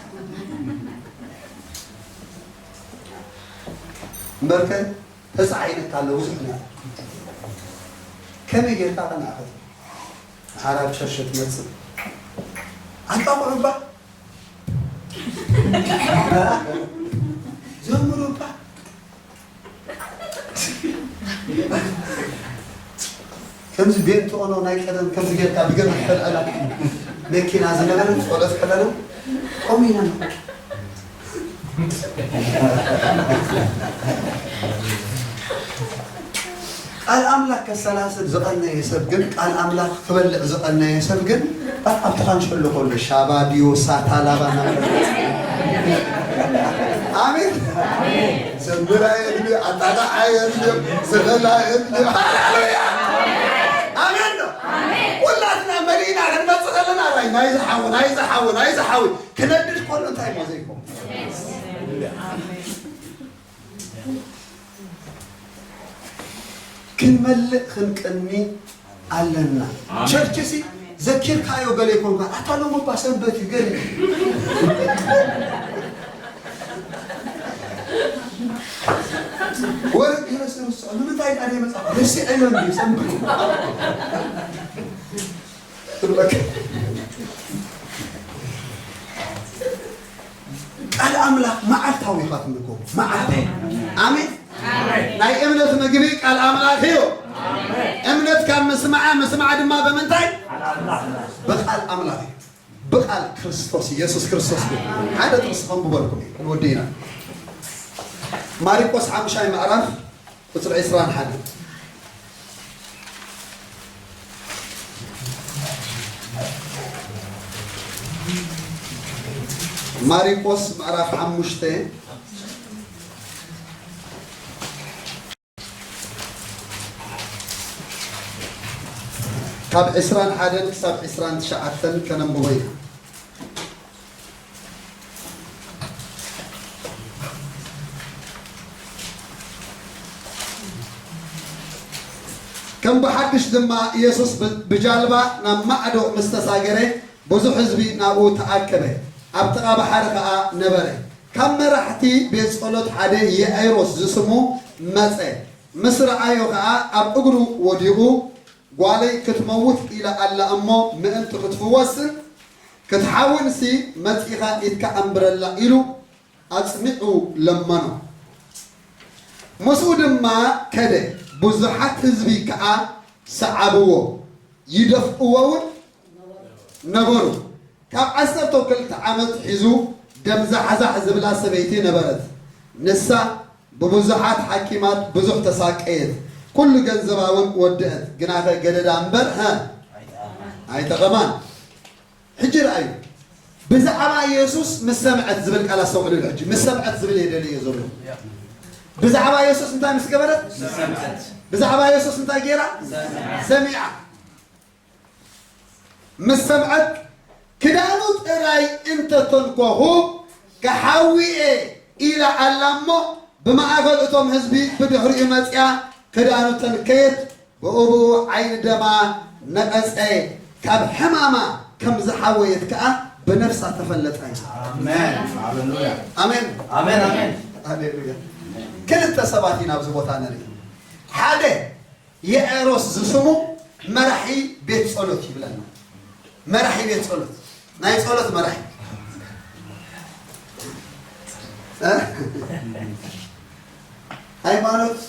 እምበርከ ተፃዒነካ ኣሎ ብዙሕ ነገር። ከመይ ጌርካ ቀናእኸት ሓራብ ሸርሸ ትመፅእ ኣጣቑዑባ ዘምሩ እባ። ከምዚ ቤንቶ ኦኖ ናይ ቀደም ከምዚ ጌርካ ብገመድ ከልዕላ መኪና ዝነበረ ጸሎት ከለና ከምኡ ኢና ንኾን። ቃል ኣምላኽ ከሰላስል ዝቐነየ ሰብ ግን፣ ቃል ኣምላኽ ክበልዕ ዝቐነየ ሰብ ግን፣ ኣብ ትኻን ሸሎ ከሎ ሻባ ድዮ ሳታ ላባ እናበለ። ኣሜን። ዘምራ የድልዮ፣ ኣጣቕዓ የድልዮ፣ ዝለላ የድልዮ። ሃሌሉያ! ኣሜን ዶ? ኩላትና መሊእና ክንመጽእ ከለና፣ ራይ ናይዚ ሓው፣ ናይዚ ሓው፣ ናይዚ ሓው ክነድድ ከሎ እንታይ እሞ ዘይኮን? ክንመልእ ክንቅኒ ኣለና። ኣሜን። ቸርች ሲ ዘኪርካዮ ገለ ይኮንካ፣ ኣታ ሎሚ እባ ሰንበት እዩ ገለ። ወረ ገለ ስርስዖ፣ ንምንታይ ቃል የመጻ? ርሲዐ ኢሎ እንዲ ሰንበት። ትብለካ። ቃል ኣምላኽ መዓልታዊ ኢኻ ትምገቦ። መዓልታዊ። ኣሜን። ናይ እምነት ምግቢ ቃል ኣምላኽ እዩ። እምነት ካብ ምስማዓ፣ ምስማዕ ድማ ብምንታይ? ብቃል ኣምላኽ እዩ። ብቃል ክርስቶስ፣ ኢየሱስ ክርስቶስ እዩ። ሓደ ጥቕሲ ከንብበልኩም እዩ። ክንወዲ ኢና። ማርቆስ ሓሙሻይ ምዕራፍ ቁጽሪ ዕስራን ሓደን። ማርቆስ ምዕራፍ ሓሙሽተ ካብ ዕስራን ሓደን ክሳብ ዕስራን ትሽዓተን ከነንብቦ ኢና። ከም ብሓድሽ ድማ ኢየሱስ ብ-፣ ብጃልባ ናብ ማዕዶ ምስ ተሳገረ፣ ብዙሕ ህዝቢ ናብኡ ተኣከበ። ኣብ ጥቓ ባሕሪ ኸኣ ነበረ። ካብ መራሕቲ ቤት ጸሎት ሓደ የአይሮስ ዝስሙ መጸ። ምስ ረኣዮ ኸኣ ኣብ እግሩ ወዲቑ፣ "ጓለይ ክትመውት ኢላ ኣላ እሞ፣ ምእንቲ ክትፍወስ ክትሓውንሲ መጺኻ ኢድካ ኣንብረላ" ኢሉ ኣጽኒዑ ለመኖ። ምስኡ ድማ ከደ፣ ብዙሓት ህዝቢ ከኣ ሰዓብዎ፣ ይደፍእዎ እውን ነበሩ። ካብ ዓሰርተ ክልተ ዓመት ሒዙ ደም ዛሕዛሕ ዝብላ ሰበይቲ ነበረት። ንሳ ብብዙሓት ሓኪማት ብዙሕ ተሳቀየት፣ ኩሉ ገንዘባ እውን ወደአት። ግናኸ ገደዳ እምበር፣ ሀ፣ ኣይጠቐማን። ሕጂ ረኣዩ፣ ብዛዕባ የሱስ ምስ ሰምዐት ዝብል ቃል ኣስተውዕሉ። ሕጂ ምስ ሰምዐት ዝብል እየ ደልየ ዘሎ። ብዛዕባ የሱስ እንታይ ምስ ገበረት? ብዛዕባ የሱስ እንታይ ገይራ? ሰሚዓ። ምስ ሰምዐት፣ "ክዳኑ ጥራይ እንተተንኮኹ ክሓዊ እየ" ኢላ ኣላ እሞ፣ ብማእከል እቶም ህዝቢ ብድሕሪኡ መጺኣ ክዳኑ ተንከየት፣ ብእኡ ዓይኒ ደማ ነቐጸ፣ ካብ ሕማማ ከም ዝሓወየት ከኣ ብነፍሳ ተፈለጠ። ኣሜን። ሃሌሉያ። ኣሜን። ኣሜን፣ ኣሜን። ሃሌሉያ። ክልተ ሰባት ኢና ኣብዚ ቦታ ንርኢ። ሓደ የአይሮስ ዝስሙ መራሒ ቤት ጸሎት ይብለና። መራሒ ቤት ጸሎት፣ ናይ ጸሎት መራሒ። እ? ሃይማኖት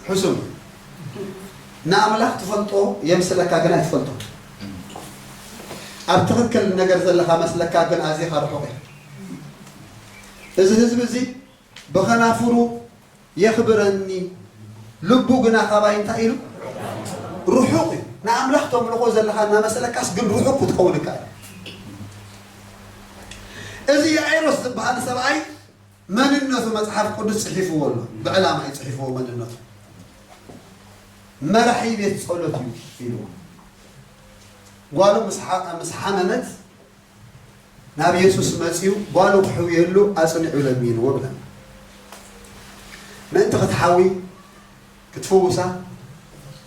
ሕሱም፣ ንኣምላኽ ትፈልጦ የምስለካ፣ ግን ኣይትፈልጦ። ኣብ ትኽክል ነገር ዘለኻ መስለካ፣ ግን ኣዚኻ ርሑቕ ኢኻ። እዚ ህዝቢ እዚ ብኸናፍሩ የኽብረኒ፣ ልቡ ግና ካባይ እንታይ ኢሉ? ርሑቕ እዩ። ንኣምላኽ ተምልኾ ዘለኻ እናመሰለካስ ግን ርሑቕ ክትከውን ይከኣል። እዚ ያኢሮስ ዝበሃል ሰብኣይ መንነቱ መጽሓፍ ቅዱስ ጽሒፍዎ ኣሎ። ብዕላማ እዩ ጽሒፍዎ መንነቱ። መራሒ ቤት ጸሎት እዩ ኢልዎ። ጓሉ ምስ ሓ-፣ ምስ ሓመመት ናብ የሱስ መጺኡ ጓሉ ክሕውየሉ ኣጽኒዑ ለሚንዎ ብለና። ምእንቲ ክትሓዊ ክትፍውሳ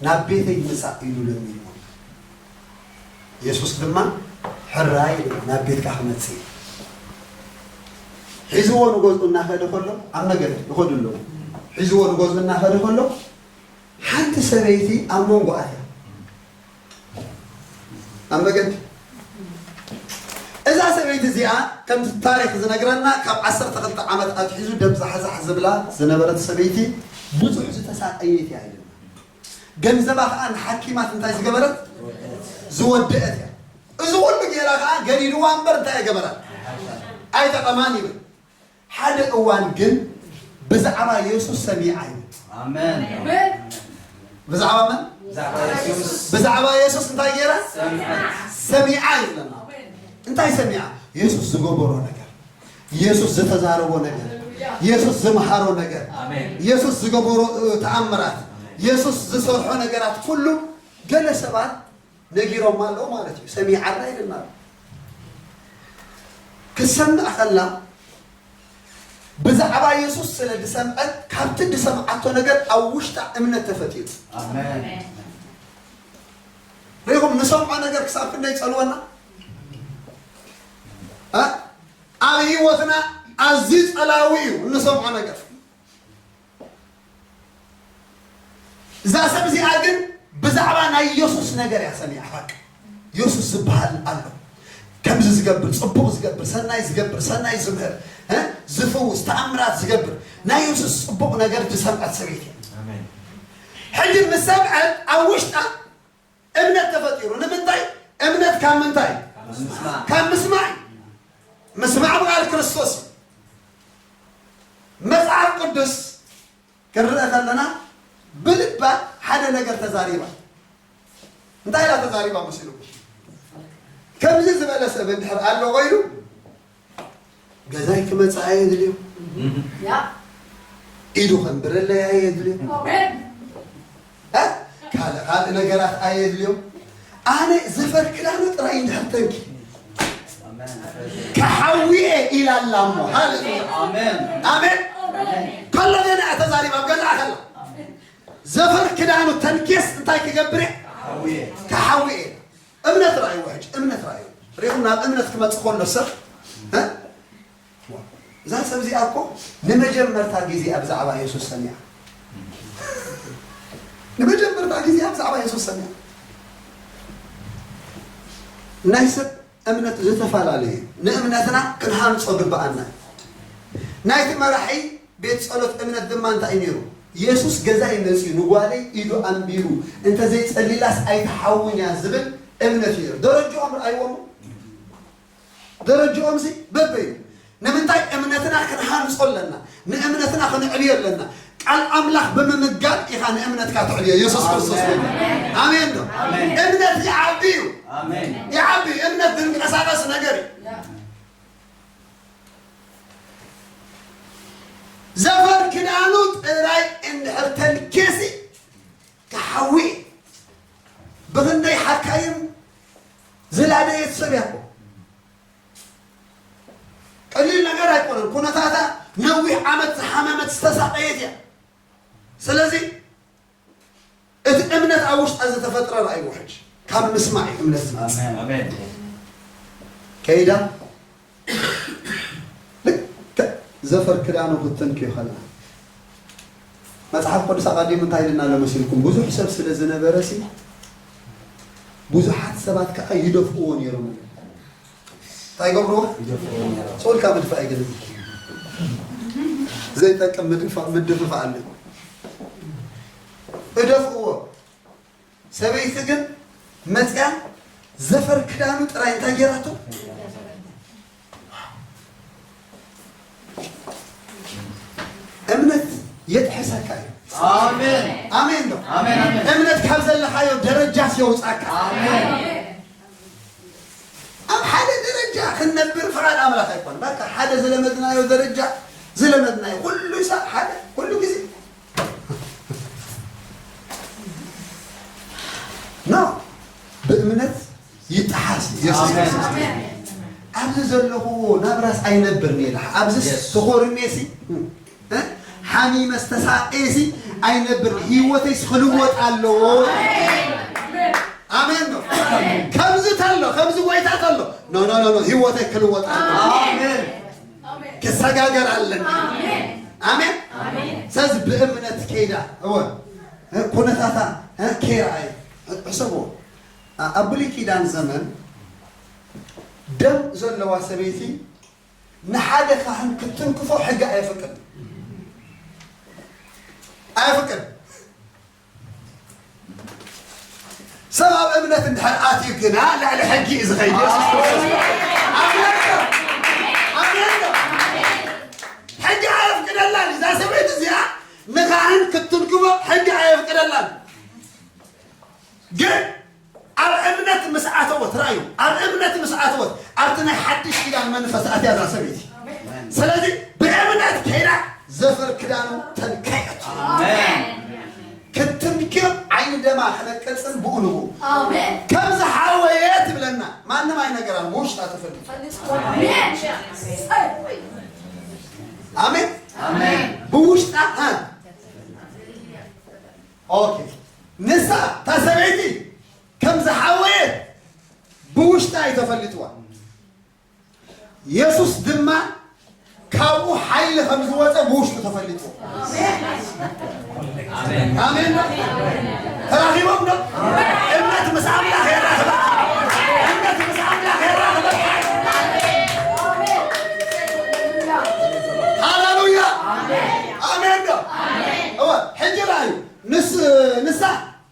ናብ ቤተይ ምጻእ ኢሉ ለሚንዎ። የሱስ ድማ ሕራይ ኢሉ ናብ ቤትካ ክመጽእ እዩ። ሒዝዎ ንገዝኡ እናኸደ ከሎ ኣብ መገዲ ይኸዱ ኣለዉ። ሒዝዎ ንገዝኡ እናኸደ ከሎ ሓንቲ ሰበይቲ ኣብ መንጎ ኣትያ። ኣብ መገዲ እዛ ሰበይቲ እዚኣ ከምቲ ታሪክ ዝነግረና ካብ ዓሰርተ ክልተ ዓመት ኣትሒዙ ደም ዛሕዛሕ ዝብላ ዝነበረት ሰበይቲ ብዙሕ ዝተሳቀየት እያ ኢልና። ገንዘባ ከዓ ንሓኪማት እንታይ ዝገበረት ዝወደአት እያ። እዚ ኩሉ ጌራ ከዓ ገዲድዋ እምበር እንታይ ኣይገበራን ኣይጠቐማን ይብል። ሓደ እዋን ግን ብዛዕባ የሱስ ሰሚዓ ይብል። ኣሜን። ብዛዕባ መን? ብዛዕባ የሱስ። ብዛዕባ የሱስ እንታይ ገይራ? ሰምዐት። ሰሚዓ ይብለና። እንታይ ሰሚዓ? የሱስ ዝገበሮ ነገር፣ የሱስ ዝተዛረቦ ነገር፣ የሱስ ዝመሃሮ ነገር፣ ኣሜን። የሱስ ዝገበሮ እ፣ ተኣምራት፣ ኣሜን። የሱስ ዝሰርሖ ነገራት ኩሉ ገለ ሰባት ነጊሮም ኣለዉ ማለት እዩ። ሰሚዓና ይልና ክሰምዕ ከላ ብዛዕባ የሱስ ስለ ዝሰምዐት ካብቲ ዝሰምዓቶ ነገር ኣብ ውሽጣ እምነት ተፈጢሩ። ኣሜን። ሪኹም ንሰምዖ ነገር ክሳብ ክንደይ ይጸልወና እ? ኣብ ህይወትና ኣዝዩ ጸላዊ እዩ እንሰምዖ ነገር። እዛ ሰብ እዚኣ ግን ብዛዕባ ናይ የሱስ ነገር እያ ሰሚዓ። በቃ የሱስ ዝበሃል ኣሎ፣ ከምዚ ዝገብር፣ ጽቡቕ ዝገብር፣ ሰናይ ዝገብር፣ ሰናይ ዝምህር፣ እ? ዝፍውስ፣ ተኣምራት ዝገብር ናይ የሱስ ጽቡቕ ነገር ዝሰምዐት ሰበይቲ እያ። ኣሜን። ሕጂ ምስ ሰምዐት ኣብ ውሽጣ እምነት ተፈጢሩ። ንምንታይ? እምነት ካብ ምንታይ? ካብ ምስማዕ። ካብ ምስማዕ እዩ። ምስማዕ ብቃል ክርስቶስ እዩ። መጽሓፍ ቅዱስ ክንርኢ ከለና ብልባ ሓደ ነገር ተዛሪባ። እንታይ ኢላ ተዛሪባ መሲሉ? ከምዚ ዝበለ ሰብ እንድሕር ኣሎ ኮይኑ ገዛይ ክመጽእ ኣየድልዮ። ያ። ኢዱ ከንብረለይ ኣየድልዮ። ኣሜን። እ? ካልእ ካልእ ነገራት ኣየድልዮ። ኣነ ዘፈር ክዳኑ ጥራይ እንድሕር ተንኪ ክሓዊ እየ ኢላ ኣላ እሞ። ሃሌሉያ። ኣሜን። ኣሜን። ከሎ ገና እያ ተዛሪባ ኣብ ገዛኣ ከላ። ዘፈር ክዳኑ ተንኬስ እንታይ ክገብር እየ? ክሓዊ እየ። ክሓዊ እየ። እምነት ረኣይዎ ሕጂ፣ እምነት ረኣይዎ። ሪኢኹም ናብ እምነት ክመጽእ ከሎ ሰብ፣ እ? እዛ ሰብ እዚኣ እኮ ንመጀመርታ ግዜ እያ ብዛዕባ የሱስ ሰሚዓ። ንመጀመርታ ግዜ እያ ብዛዕባ የሱስ ሰሚዓ። ናይ ሰብ እምነት ዝተፈላለየ እዩ። ንእምነትና ክንሃንጾ ግብኣና እዩ። ናይቲ መራሒ ቤት ጸሎት እምነት ድማ እንታይ እዩ ነይሩ? የሱስ ገዛይ መጺኡ ንጓለይ ኢዱ ኣንቢሩ እንተዘይጸሊላስ ኣይትሓውን እያ ዝብል እምነት እዩ ነይሩ። ደረጅኦም ረኣይዎም። ደረጃኦም ሲ በበይ እዩ። ንምንታይ እምነትና ክንሃንጾ ኣለና? ንእምነትና ክንዕብዮ ኣለና። ቃል ኣምላኽ ብምምጋብ ኢኻ ንእምነትካ ትዕብዮ። የሱስ ክርስቶስ ጎይታ። ኣሜን ዶ? ኣሜን። እምነት ይዓቢ እዩ። ኣሜን። ይዓቢ እዩ። እምነት ዝንቀሳቐስ ነገር እዩ። ዘፈር ክዳኑ ጥራይ እንድሕር ተንኬሲ ክሓዊ እዩ። ብኽንደይ ሓካይም ዝላደየት ሰብ እያ እኮ። ቀሊል ነገር ኣይኮነን። ኩነታታ ነዊሕ ዓመት ዝሓመመት ዝተሳቐየት እያ። ስለዚ እቲ እምነት ኣብ ውሽጣ ዝተፈጥረ ረኣይዎ ሕጂ። ካብ ምስማዕ እዩ እምነት ዝመጽእ። ኣሜን። ኣሜን። ከይዳ ልክዕ ዘፈር ክዳኑ ክትንክዮ ከላ መጽሓፍ ቅዱስ ኣቐዲሙ እንታይ ኢልና ኣሎ መሲልኩም? ብዙሕ ሰብ ስለ ዝነበረ ሲ ብዙሓት ሰባት ከኣ ይደፍእዎ ነይሮም። እንታይ ይገብርዎ? ይደፍእዎ ነይሮም። ጾልካ ምድፋእ ኣይገድም። ዘይጠቅም ምድፋ-፣ ምድፍፋእ ኣለ። እደፍእዎ። ሰበይቲ ግን መጽያ ዘፈር ክዳኑ ጥራይ እንታይ ገይራቶ? እምነት የጥሕሰካ እዩ። ኣሜን። ኣሜን ነው። ኣሜን፣ ኣሜን። እምነት ካብ ዘለኻዮ ደረጃ ሲየውጻካ። ኣሜን። ኣብ ሓደ ደረጃ ክንነብር ፍቓድ ኣምላኽ ኣይኮን። በቃ ሓደ ዝለመድናዮ ደረጃ፣ ዝለመድናዮ ኩሉ ይሳብ ሓደ፣ ኩሉ ግዜ። ኖ፣ ብእምነት ይጠሓስ ኢየሱስ ኣሜን። ክርስቶስ። ኣብዚ ዘለኹዎ ናብራስ ኣይነብርን እየ። ኣብዚ የስ። ተኾርሜሲ፣ እ? ሓ-፣ ኣሚ መስተሳቀየሲ ኣይነብር፣ ህይወተይስ ክልወጥ ኣለዎ። ኣሜን ነው። ከምዚ ተሎ፣ ከምዚ ጎይታ ተሎ፣ ኖ፣ ኖ፣ ኖ፣ ኖ፣ ህይወተይ ክልወጥ ኣለዎ። ኣሜን። ክሰጋገር ኣለኒ። ኣሜን። ኣሜን። ስለዚ ብእምነት ከይዳ፣ እወ፣ ኩነታታ፣ እ፣ ከይረኣየ፣ እ፣ ሕሰብዎ። ኣ-፣ ኣብ ብሉይ ኪዳን ዘመን ደም ዘለዋ ሰበይቲ ንሓደ ካህን ክትንክፎ ሕጊ ኣየፍቅድ። ኣየፍቅድ። ሰብ ኣብ እምነት እንድሕር ኣትዩ ግና ልዕሊ ሕጊ እዩ ዝኸይድ። የሱስ ክርስቶስ። ኣሜን ዶ? ኣሜን ዶ? ሕጊ ኣየፍቅደላን። እዛ ሰበይቲ እዚኣ ንኻህን ክትንክፎ ሕጊ ኣየፍቅደላን። ግን ኣብ እምነት ምስ ኣተወት፣ ራእዩ፣ ኣብ እምነት ምስ ኣተወት፣ ኣብቲ ናይ ሓድሽ ኪዳን መንፈስ ኣትያ እዛ ሰበይቲ። ስለዚ ብእምነት ከይዳ ዘፈር ክዳኑ ተንከየት። ኣሜን። ክትንክዮ ዓይኒ ደማ ክነቀጽን ብኡ ንብኡ ኣሜን። ከም ዝሓወየ ትብለና። ማንም ኣይነገራን፣ ብውሽጣ ተፈልዩ። ኣሜን። ኣሜን። ኣሜን። ብውሽጣ፣ እ። ኦኬ። ንሳ፣ እታ ሰበይቲ ከም ዝሓወየት ብውሽጣ እዩ ተፈሊጥዋ። የሱስ ድማ ካብኡ ሓይሊ ከም ዝወፀ ብውሽጡ ተፈሊጡ። ኣሜን። ኣሜን። ተራኺቦም ዶ? እምነት ምስ ኣምላኽ የራኽበካ። እምነት ምስ ኣምላኽ የራኽበካ። ሃሌሉያ። ኣሜን ዶ? እወ፣ ሕጂ ረኣዩ። ንስ-፣ ንሳ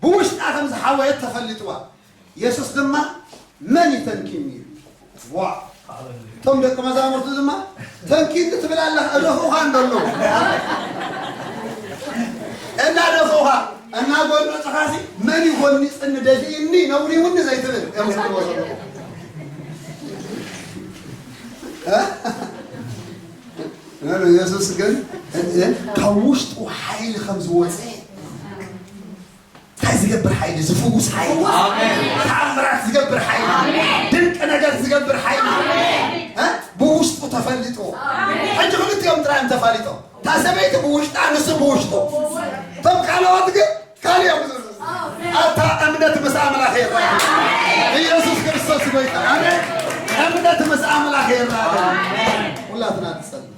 ብውሽጣ ከም ዝሓወየት ተፈሊጥዋ። የሱስ ድማ፣ "መን እዩ ተንኪኒ?" ኢሉ። ዋ! እቶም ደቂ መዛሙርቱ ድማ፣ "ተንኪኒ ትብል ኣለኻ፣ እደፍኡኻ እንዶ ኣለዉ?" እናደፍኡኻ፣ እናጎነጽኻሲ፣ "መን እዩ ጎኒጽኒ፣ ደፊእኒ፣ ነውሪውኒ?" ዘይትብል እዮም ዝብልዎ ዘለዉ። የሱስ ግን ካብ ውሽጡ ሓይሊ ከም ዝወፀ እንታይ ዝገብር ሓይሊ? ዝፍውስ ሓይሊ። ኣሜን። ተኣምራት ዝገብር ሓይሊ። ኣሜን። ድንቂ ነገር ዝገብር ሓይሊ። ኣሜን። እ? ብውሽጡ ተፈሊጡ። ኣሜን። ሕጂ ክልቲኦም ጥራይ እዮም ተፋሊጦም። እታ ሰበይቲ ብውሽጣ፣ ንሱ ብውሽጡ። እቶም ካልኦት ግን ካልእ እዮም ዝብሉ። ኣሜን። ኣታ እምነት ምስ ኣምላኽ የራኽብ። ኢየሱስ ክርስቶስ ጎይታ። ኣሜን። እምነት ምስ ኣምላኽ የራኽብ። ኣሜን። ሁላትና ንጸልይ።